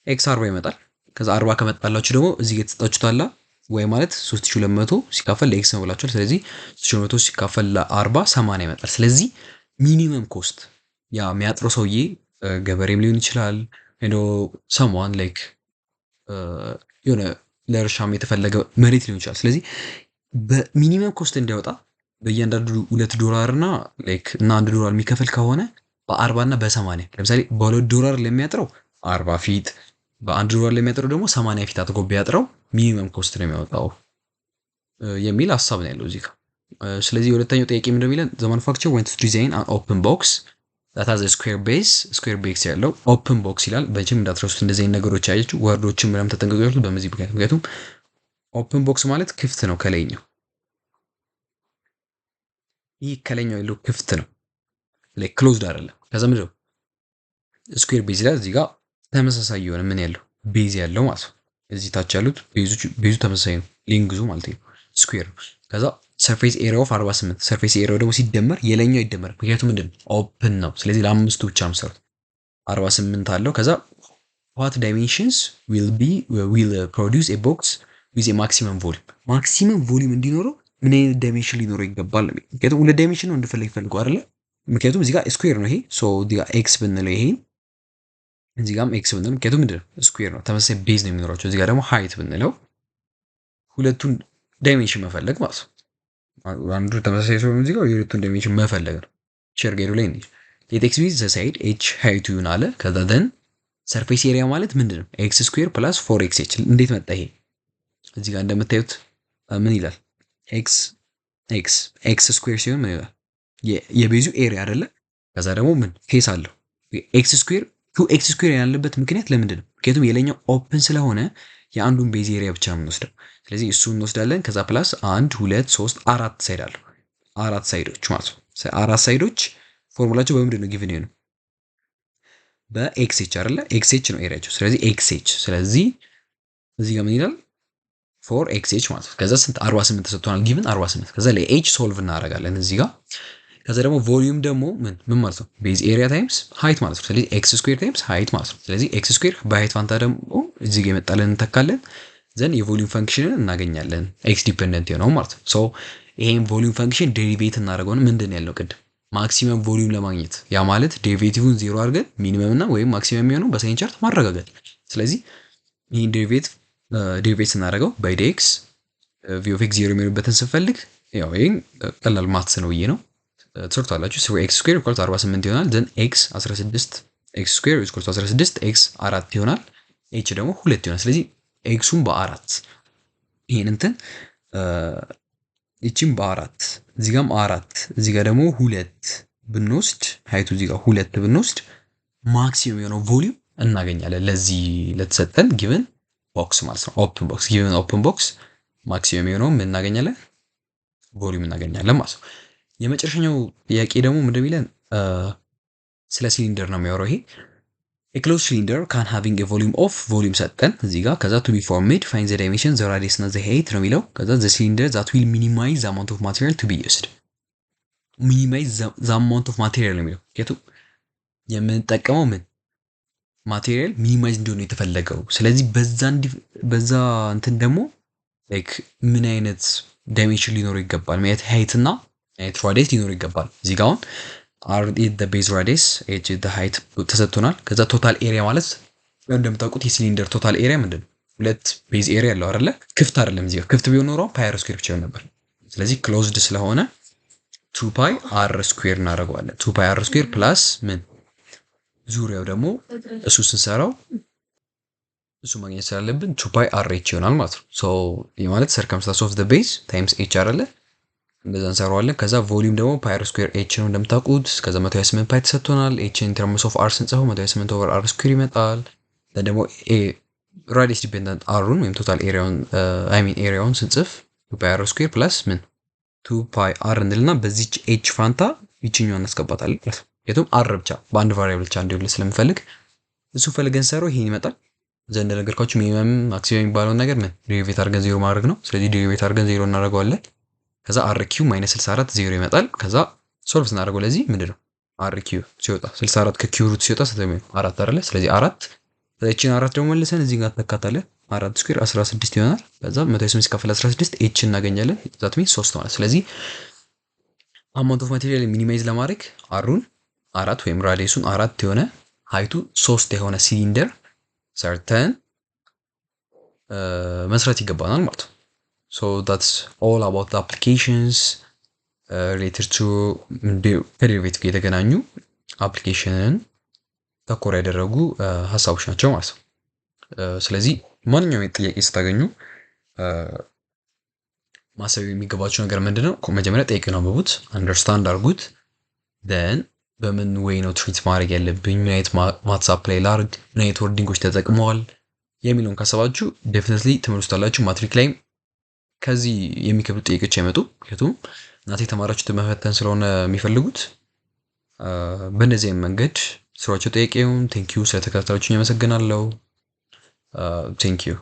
x 40 ይመጣል። ከዛ 40 ከመጣላችሁ ደግሞ እዚህ ጋር የተሰጣችሁት አለ y ማለት 3200 ሲካፈል ለ x ነው ብላችኋል። ስለዚህ 3200 ሲካፈል ለ40 80 ይመጣል። ስለዚህ minimum cost ያ የሚያጥረው ሰውዬ ገበሬም ሊሆን ይችላል፣ someone like የሆነ ለእርሻም የተፈለገ መሬት ሊሆን ይችላል። ስለዚህ በ minimum cost እንዲያወጣ በእያንዳንዱ 2 ዶላር እና like እና 1 ዶላር የሚከፍል ከሆነ በ40 እና በ80፣ ለምሳሌ በ2 ዶላር ለሚያጥረው 40 feet፣ በ1 ዶላር ለሚያጥረው ደግሞ 80 feet አድርጎ ቢያጥረው minimum cost ነው የሚያወጣው የሚል ሀሳብ ነው ያለው እዚህ ጋር። ስለዚህ የሁለተኛው ጥያቄ ምንድነው የሚለን? The manufacturer want to design an open box that has square base፣ square base ያለው open box ይላል። በመቼም እንዳትረሱት እንደዚህ አይነት ነገሮች፣ አያችሁ፣ word ኦችን ምናምን ተጠንቀቁ ያሉት በዚህ ምክንያት። ምክንያቱም open box ማለት ክፍት ነው ከላይኛው፣ ይህ ከላይኛው ያለው ክፍት ነው፣ like closed አይደለም። ከዛ ምንድነው square base ይላል። እዚህ ጋር ተመሳሳይ የሆነ ምን ያለው base ያለው ማለት ነው። እዚህ ታች ያሉት base ኡ ተመሳሳይ ነው፣ length ኡ ማለት ነው፣ square ነው። ከዛ surface area of 48፣ surface area ው ደግሞ ሲደመር የላይኛው ይደመር፣ ምክንያቱም ምንድን open ነው። ስለዚህ ለአምስቱ ብቻ ነው የምሰሩት። 48 አለው። ከዛ what dimensions will produce a box with a maximum volume? Maximum volume እንዲኖረው ምን አይነት dimension ሊኖረው ይገባል? ምክንያቱም ሁለት dimension ነው እንድፈልግ ይፈልገው አይደለ? ምክንያቱም እዚህ ጋር square ነው ይሄ፣ so እዚህ ጋር x ብንለው ይሄን እዚህ ጋርም x ብንለው፣ ምክንያቱም ምንድን ነው square ነው፣ ተመሳሳይ base ነው የሚኖራቸው። እዚህ ጋር ደግሞ height ብንለው ሁለቱን dimension መፈለግ ማለት ነው። አንዱ ተመሳሳይ ሲሆን እዚህ ጋር የሁለቱን dimension መፈለግ ነው። teacher guide ኡ ላይ እንሂድ። Let x be the side፣ h height ኡ ይሁን አለ። ከዛ then surface area ማለት ምንድን ነው? X square plus four x h። እንዴት መጣ ይሄ? እዚህ ጋር እንደምታዩት ምን ይላል? x x x square ሲሆን ምን ይላል? የ base ኡ area አይደለ? ከዛ ደግሞ ምን face አለው x square። Two x square ያለበት ምክንያት ለምንድን ነው? ምክንያቱም የላይኛው open ስለሆነ የአንዱን base area ብቻ ነው የምንወስደው። ስለዚህ እሱን እንወስዳለን። ከዛ plus አንድ፣ ሁለት፣ ሶስት፣ አራት side አለው። አራት side ኦች ማለት ነው። አራት side ኦች formula ቸው በምንድን ነው given የሆነው? በ x h አይደለ? x h ነው area ቸው። ስለዚህ x h፣ ስለዚህ እዚህ ጋር ምን ይላል? Four x h ማለት ነው። ከዛ ስንት? 48 ተሰጥቶናል given 48። ከዛ ለ h solve እናደርጋለን እዚህ ጋር። ከዛ ደግሞ volume ደግሞ ምን ምን ማለት ነው? Base area times height ማለት ነው። ስለዚህ x square times height ማለት ነው። ስለዚህ x square በ height ፋንታ ደግሞ እዚህ ጋር የመጣልን እንተካለን። Then የ volume function ን እናገኛለን፣ x dependent የሆነው ማለት ነው። So ይሄን volume function derivate እናደርገውን ምንድን ነው ያልነው ቅድም? Maximum volume ለማግኘት፣ ያ ማለት derivative ን ዜሮ አድርገን minimum እና ወይም maximum የሚሆነው በ sign chart ማረጋገጥ። ስለዚህ ይህን derivate ስናደርገው by dx v of x zero የሚሆንበትን ስንፈልግ፣ ያው ይህን ቀላል maths ነው ብዬ ነው ትሰርቷላችሁ። So x square equal to 48 ይሆናል። Then x 16፣ x square equal to 16፣ x አራት ይሆናል። h ደግሞ ሁለት ይሆናል። ስለዚህ x ኡን በአራት፣ ይሄን እንትን ይቺም በአራት፣ እዚህ ጋርም አራት፣ እዚህ ጋር ደግሞ ሁለት ብንወስድ፣ height ኡ እዚህ ጋር ሁለት ብንወስድ maximum የሆነው volume እናገኛለን ለዚህ ለተሰጠን given box ማለት ነው። Open box፣ given open box maximum የሆነው ምን እናገኛለን? Volume እናገኛለን ማለት ነው። የመጨረሻኛው ጥያቄ ደግሞ ምንድን የሚለን? ስለ ሲሊንደር ነው የሚያወራው ይሄ። A closed cylinder can having a volume of volume ሰጠን እዚህ ጋር። ከዛ to be formed, find the dimension, the radius እና the height ነው የሚለው። ከዛ the cylinder that will minimize the amount of material to be used። Minimize the amount of material ነው የሚለው፣ ምክንያቱም የምንጠቀመው ምን material minimize እንዲሆን የተፈለገው። ስለዚህ በዛ እንትን ደግሞ like ምን አይነት dimension ሊኖረው ይገባል፣ ምን አይነት height እና አይነት radius ሊኖረው ይገባል። እዚህ ጋር አሁን r the base radius፣ h the height ተሰጥቶናል። ከዛ total area ማለት እንደምታውቁት የ cylinder total area ምንድን ነው? ሁለት base area ያለው አይደለ? ክፍት አይደለም። እዚህ ጋር ክፍት ቢሆን ኖሮ pi r square ብቻ ይሆን ነበር። ስለዚህ closed ስለሆነ two pi r square እናደርገዋለን። Two pi r square plus ምን ዙሪያው ደግሞ እሱ ስንሰራው እሱ ማግኘት ስላለብን two pi r h ይሆናል ማለት ነው። So ይህ ማለት circumference of the base times h አይደለ? እንደዛ እንሰራዋለን። ከዛ volume ደግሞ pi r square h ነው እንደምታውቁት። ከዛ 128 pi ተሰጥቶናል። h in terms of r ስንጽፈው 128 over r square ይመጣል። ደግሞ radius dependent r ኡን ወይም total area ውን፣ I mean area ውን ስንጽፍ two pi r square plus ምን two pi r እንልና በዚች h ፋንታ ይችኛዋን እናስገባታለን ማለት ነው። ምክንያቱም r ብቻ በአንድ variable ብቻ እንዲሆን ስለምፈልግ እሱ ፈልገን ሰራው ይሄን ይመጣል። ዘንድ እንደነገርኳችሁ minimum maximum የሚባለውን ነገር ምን derivate አድርገን ዜሮ ማድረግ ነው። ስለዚህ derivate አድርገን ዜሮ እናደርገዋለን። ከዛ r cube minus 64 ዜሮ ይመጣል። ከዛ solve ስናደርገው ለዚህ ምንድን ነው r cube ሲወጣ 64 ከ cube root ሲወጣ ስንት ነው? አራት አይደለ? ስለዚህ አራት፣ ይቺን አራት ደግሞ መልሰን እዚህ ጋር ተካታለን። አራት square 16 ይሆናል። ከዛ 128 ሲካፈል 16 h እናገኛለን። That means 3 ማለት። ስለዚህ amount of material minimize ለማድረግ r ኡን አራት ወይም radius ኡን አራት የሆነ height ኡ ሶስት የሆነ ሲሊንደር ሰርተን መስራት ይገባናል ማለት ነው። So that's all about applications related to ከ derivative ጋር የተገናኙ application ን ተኮር ያደረጉ ሀሳቦች ናቸው ማለት ነው። ስለዚህ ማንኛውም ጥያቄ ስታገኙ ማሰብ የሚገባቸው ነገር ምንድን ነው? መጀመሪያ ጥያቄውን አንብቡት፣ understand አድርጉት። Then በምን way ነው treat ማድረግ ያለብኝ፣ ምን አይነት maths apply ላርግ፣ ምን አይነት wording ኦች ተጠቅመዋል የሚለውን ካሰባችሁ definitely ትመልሱታላችሁ። ማትሪክ ላይም ከዚህ የሚከብዱ ጥያቄዎች አይመጡ። ምክንያቱም እናንተ የተማራችሁትን መፈተን ስለሆነ የሚፈልጉት በእነዚህ መንገድ ስሯቸው ጥያቄውን። Thank you፣ ስለተከታተላችሁኝ አመሰግናለሁ። Thank you.